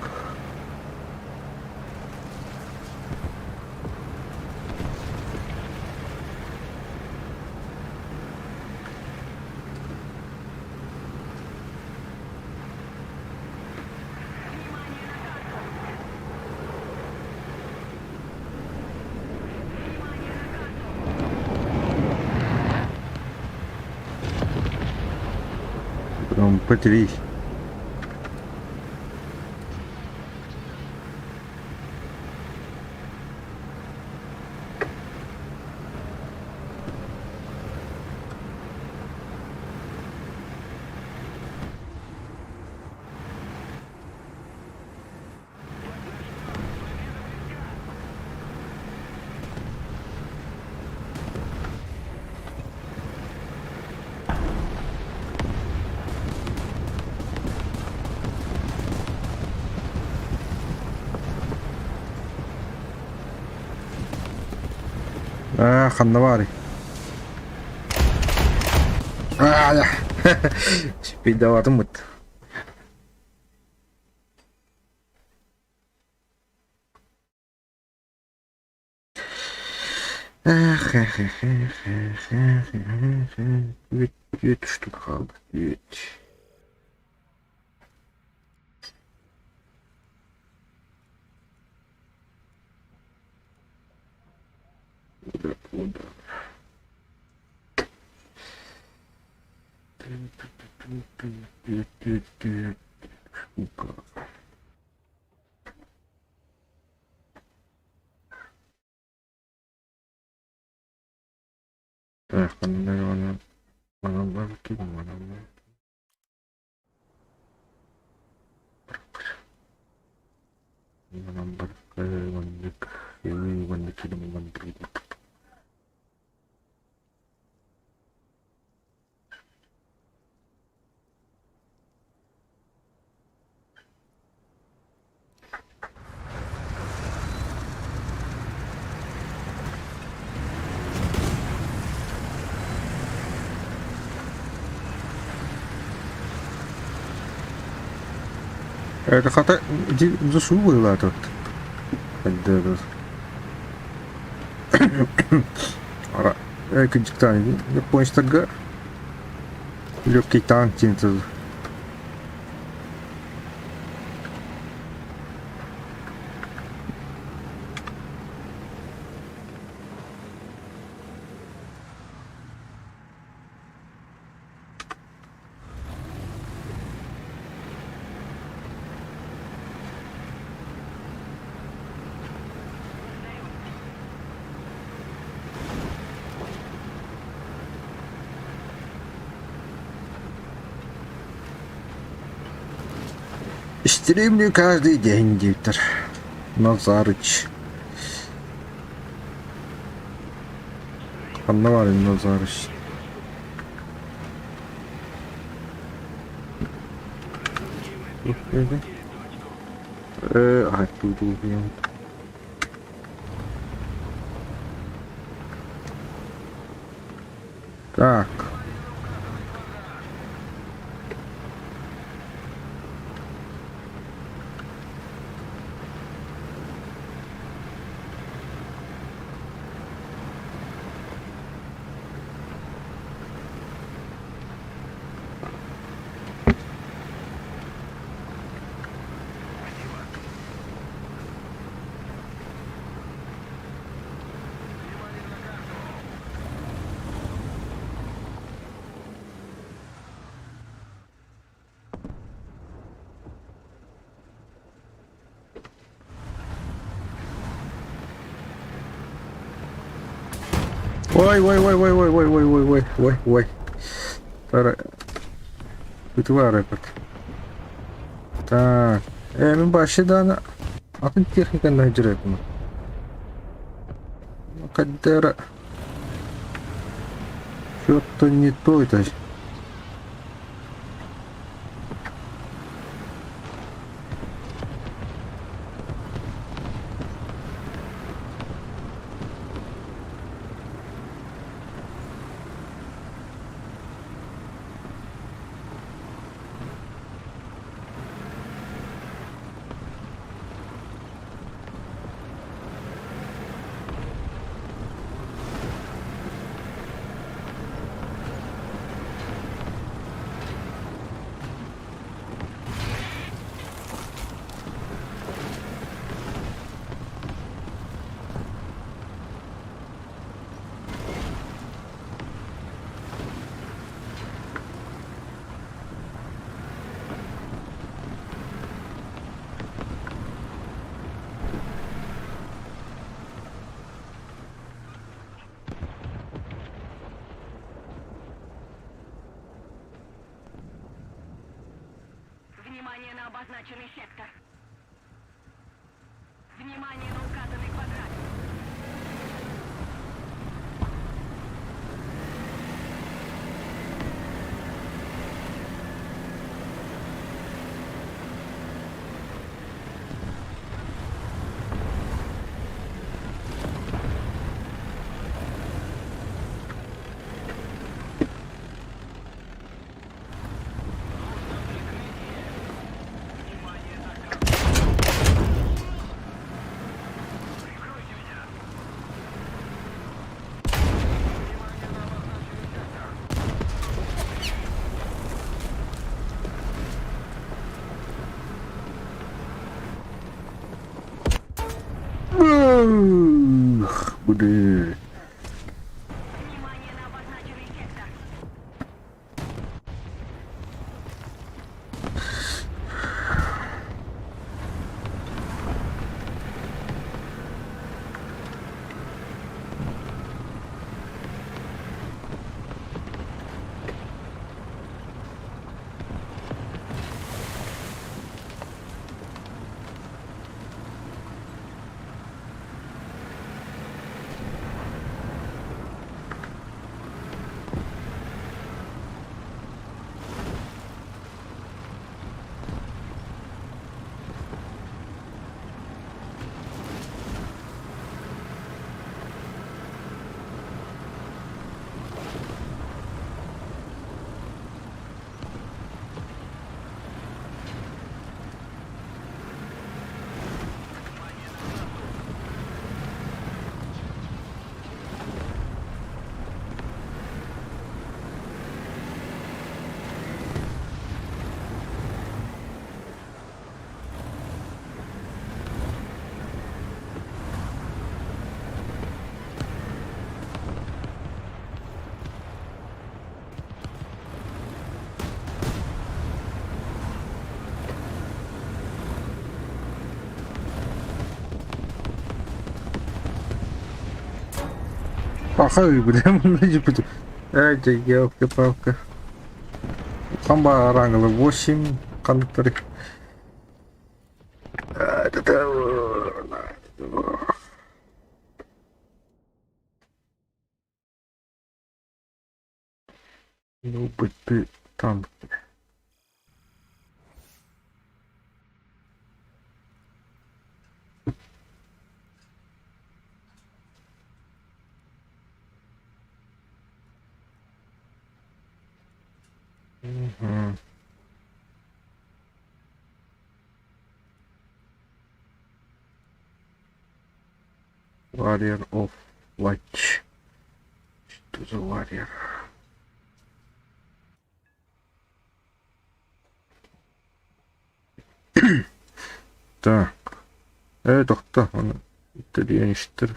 Внимание на карту. Внимание на карту. Потери. Аа, ханна баарый? Аа, Спидаватым быт. Эх, эх, эх, эх, эх, эх, эх, эх. Үт, үт штука хаалбыт. Үт. Штука. Так, манна манан манан манан маннык маннык маннык. Это хата ЗСУ была тут. Кырдьыктаан японецтарга легкий танк диэн тыл. Стримлю каждый день диэбиттэр. Назарыч. Ханна баарый Назарыч? Так. Ой, ой, ой, ой, ой, ой, ой, ой, ой, ой, ой. Тара. Ытыбаар эппит. Так. Э, мин вообще даана атын техниканы сылдьар Каддера. Что-то не то это. Внимание на обозначенный сектор. Внимание на указанный квадрат. Эх, быды. Внимание на обозначенный сектор. Пахай, бля, Эй, елки-палки. Хамба рангла 8, кондукторы. Ну, ты танк. Угу. Warrior of Light. Что за Warrior? Так. Тохто. Оны итальянистер.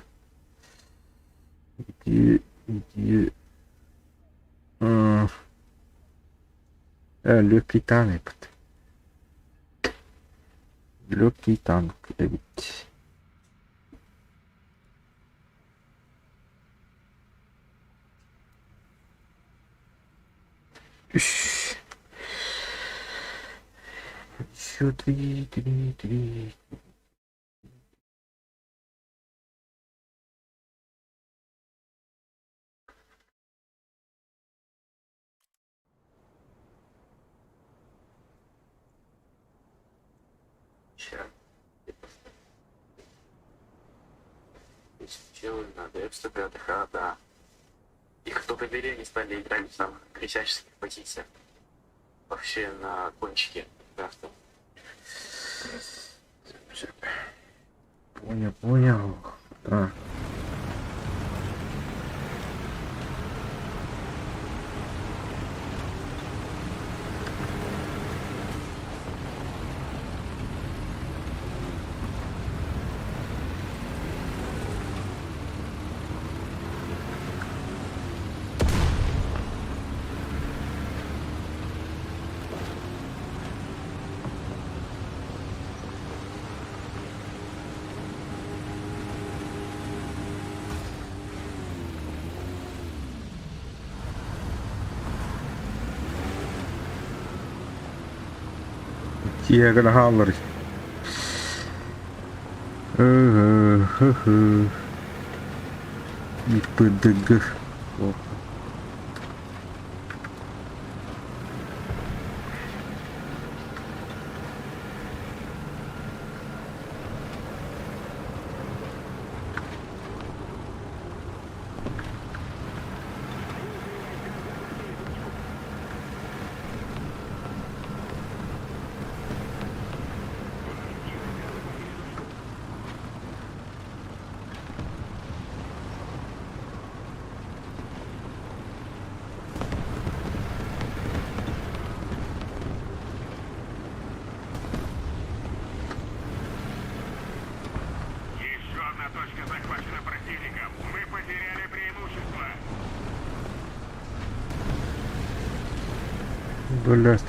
Иди, иди. Легкий танк. Легкий танк эбит. Үш. Еще три, три, три. Сделали на ДФ-105, да. Их в топ-вере они стали играть в самых критических позициях. Вообще на кончике драфта. Понял, понял. Так. Тиэгэн хааллар. Ы-хы-хы. ИПДГ. Блядь.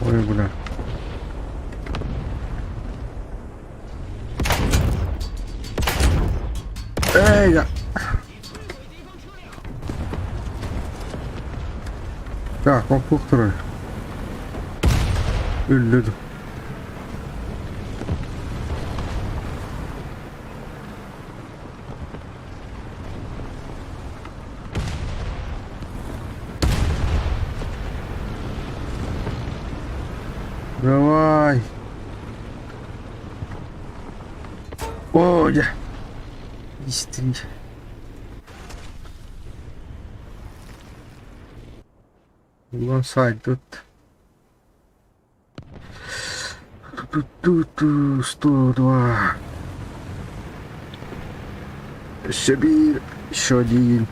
Ой, бля. Эй, я. Так, ол турар. Өллө. Давай. О, я. Истинно. One side тут. Тут 102. Еще бир, еще один.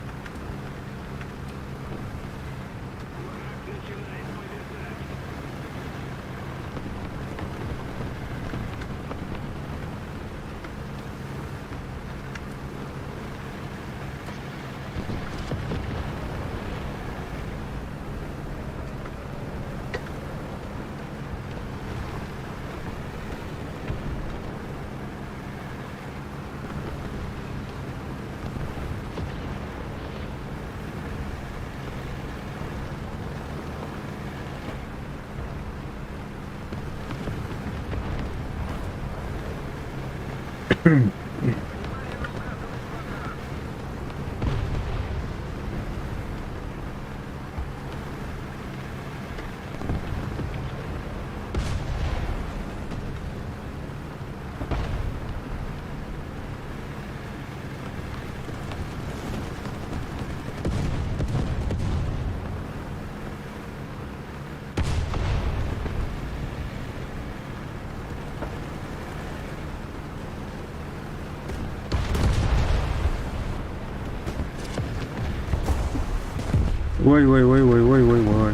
Ой, ой, ой, ой, ой, ой, ой.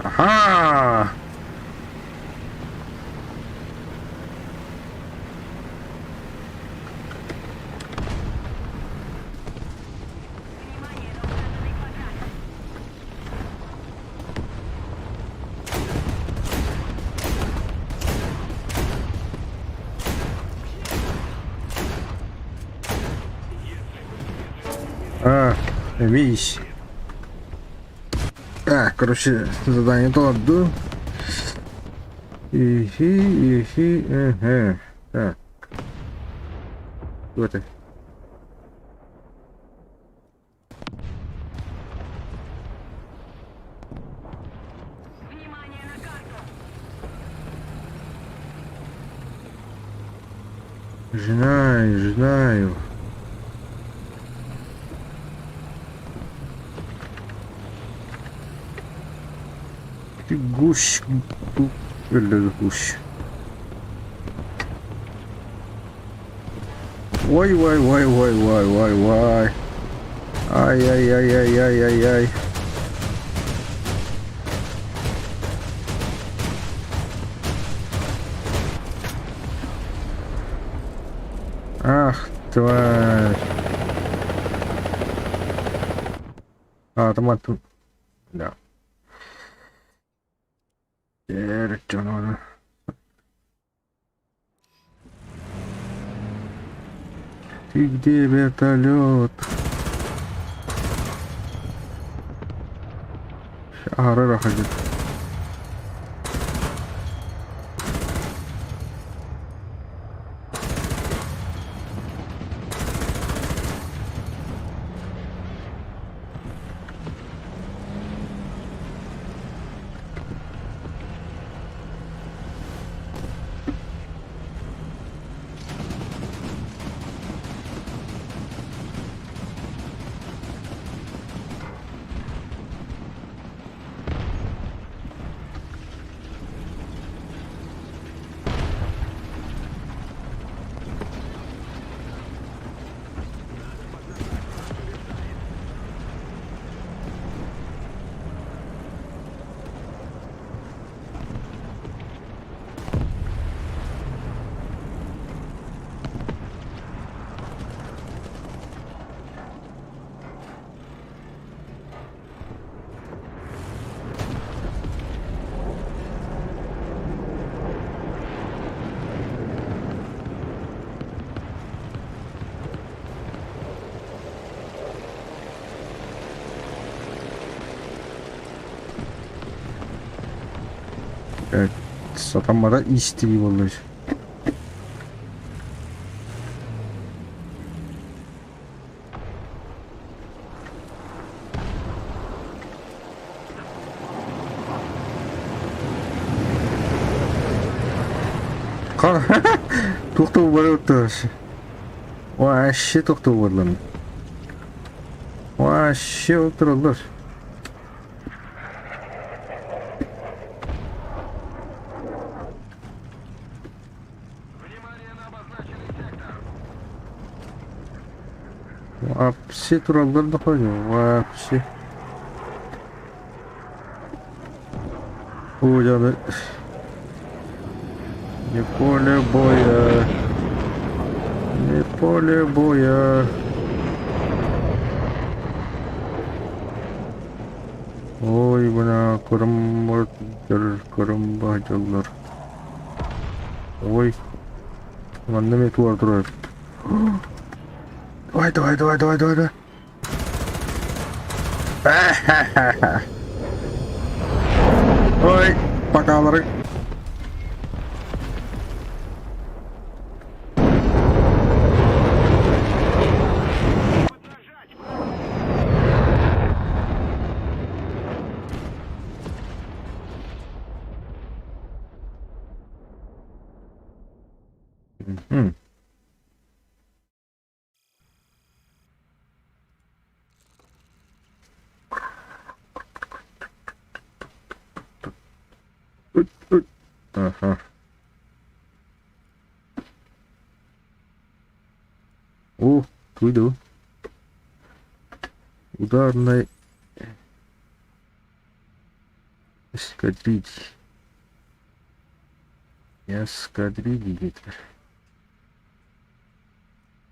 Ага! А, видишь. Так, короче, задание толорду. Ихи, ихи, ага. Так. Вот это. Знаю, знаю. Ты гусь, или гусь. Ой, ой, ой, ой, ой, ой, ой. Ай-яй-яй-яй-яй-яй-яй. Ах, тварь. А, автомат тут. Да. Ты где, вертолет? А, ходит. Сатаммата иистии буолла. Туох да буолбата Вообще туох да буоллам. Вообще олороллор. Внимание на обозначенный сектор! Вообще тураллар да вообще. О, я Не поле боя. Не поле боя. Ой, бына көрөм дьоллор. Ой, манна эмиэ туора турар. Давай, давай, давай, давай, давай, давай. Ой, покалары. Поднажать! Мгм. Ага. О, выйду. Ударной эскадрильи. Эскадрильи диэтилэр.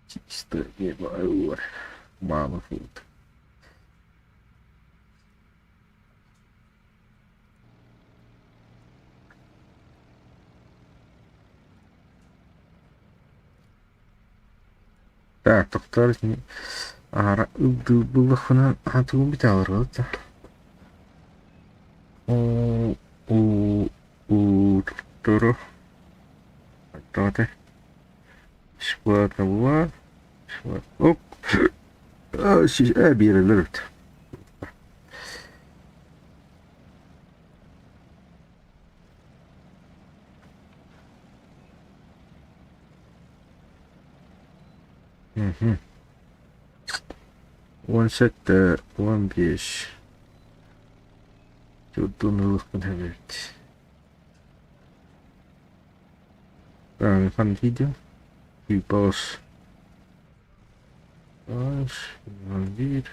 Чисто Мало фут. Так, тохтоор аара ыллахпына тугун бүтэ У у у туру Давайте. Бесплатно була. Оп. Биэрэллэр эбит. Мгм. 17, 15. Чудун ылыхпын эбит. Fan video. Паус. Паус. Биир.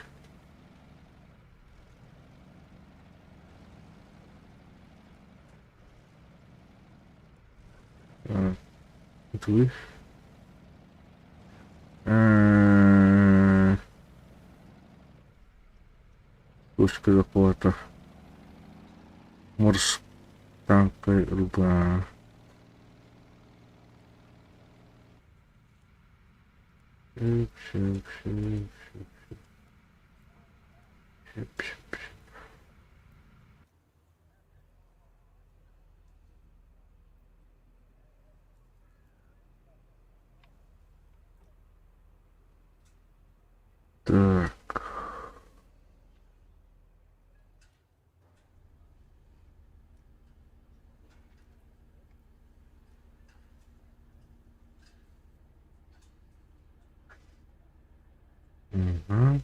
Туй. Пушка захвата. Морс танкой руба. Шип, шип, шип, шип, шип. Шип, шип, шип. Так. Мгм.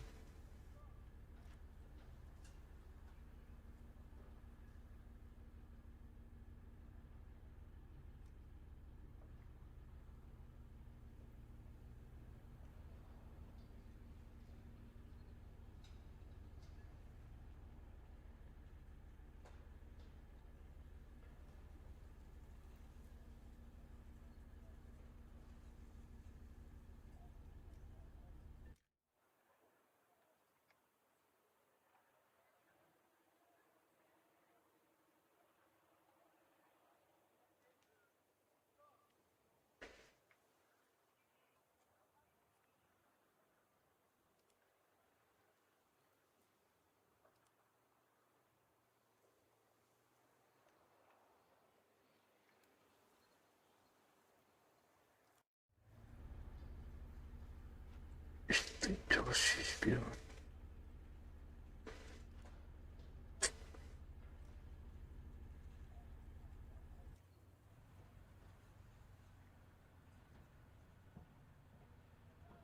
950.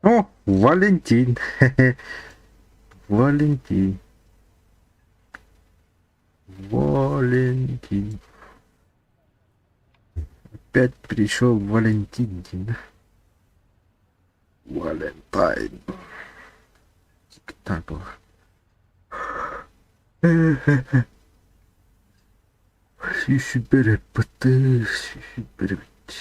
О, Валентин! Валентин. Валентин. Опять пришел Валентин. Валентайн. Так. Сүүс бэрэппыты, сүүс бэрэбит.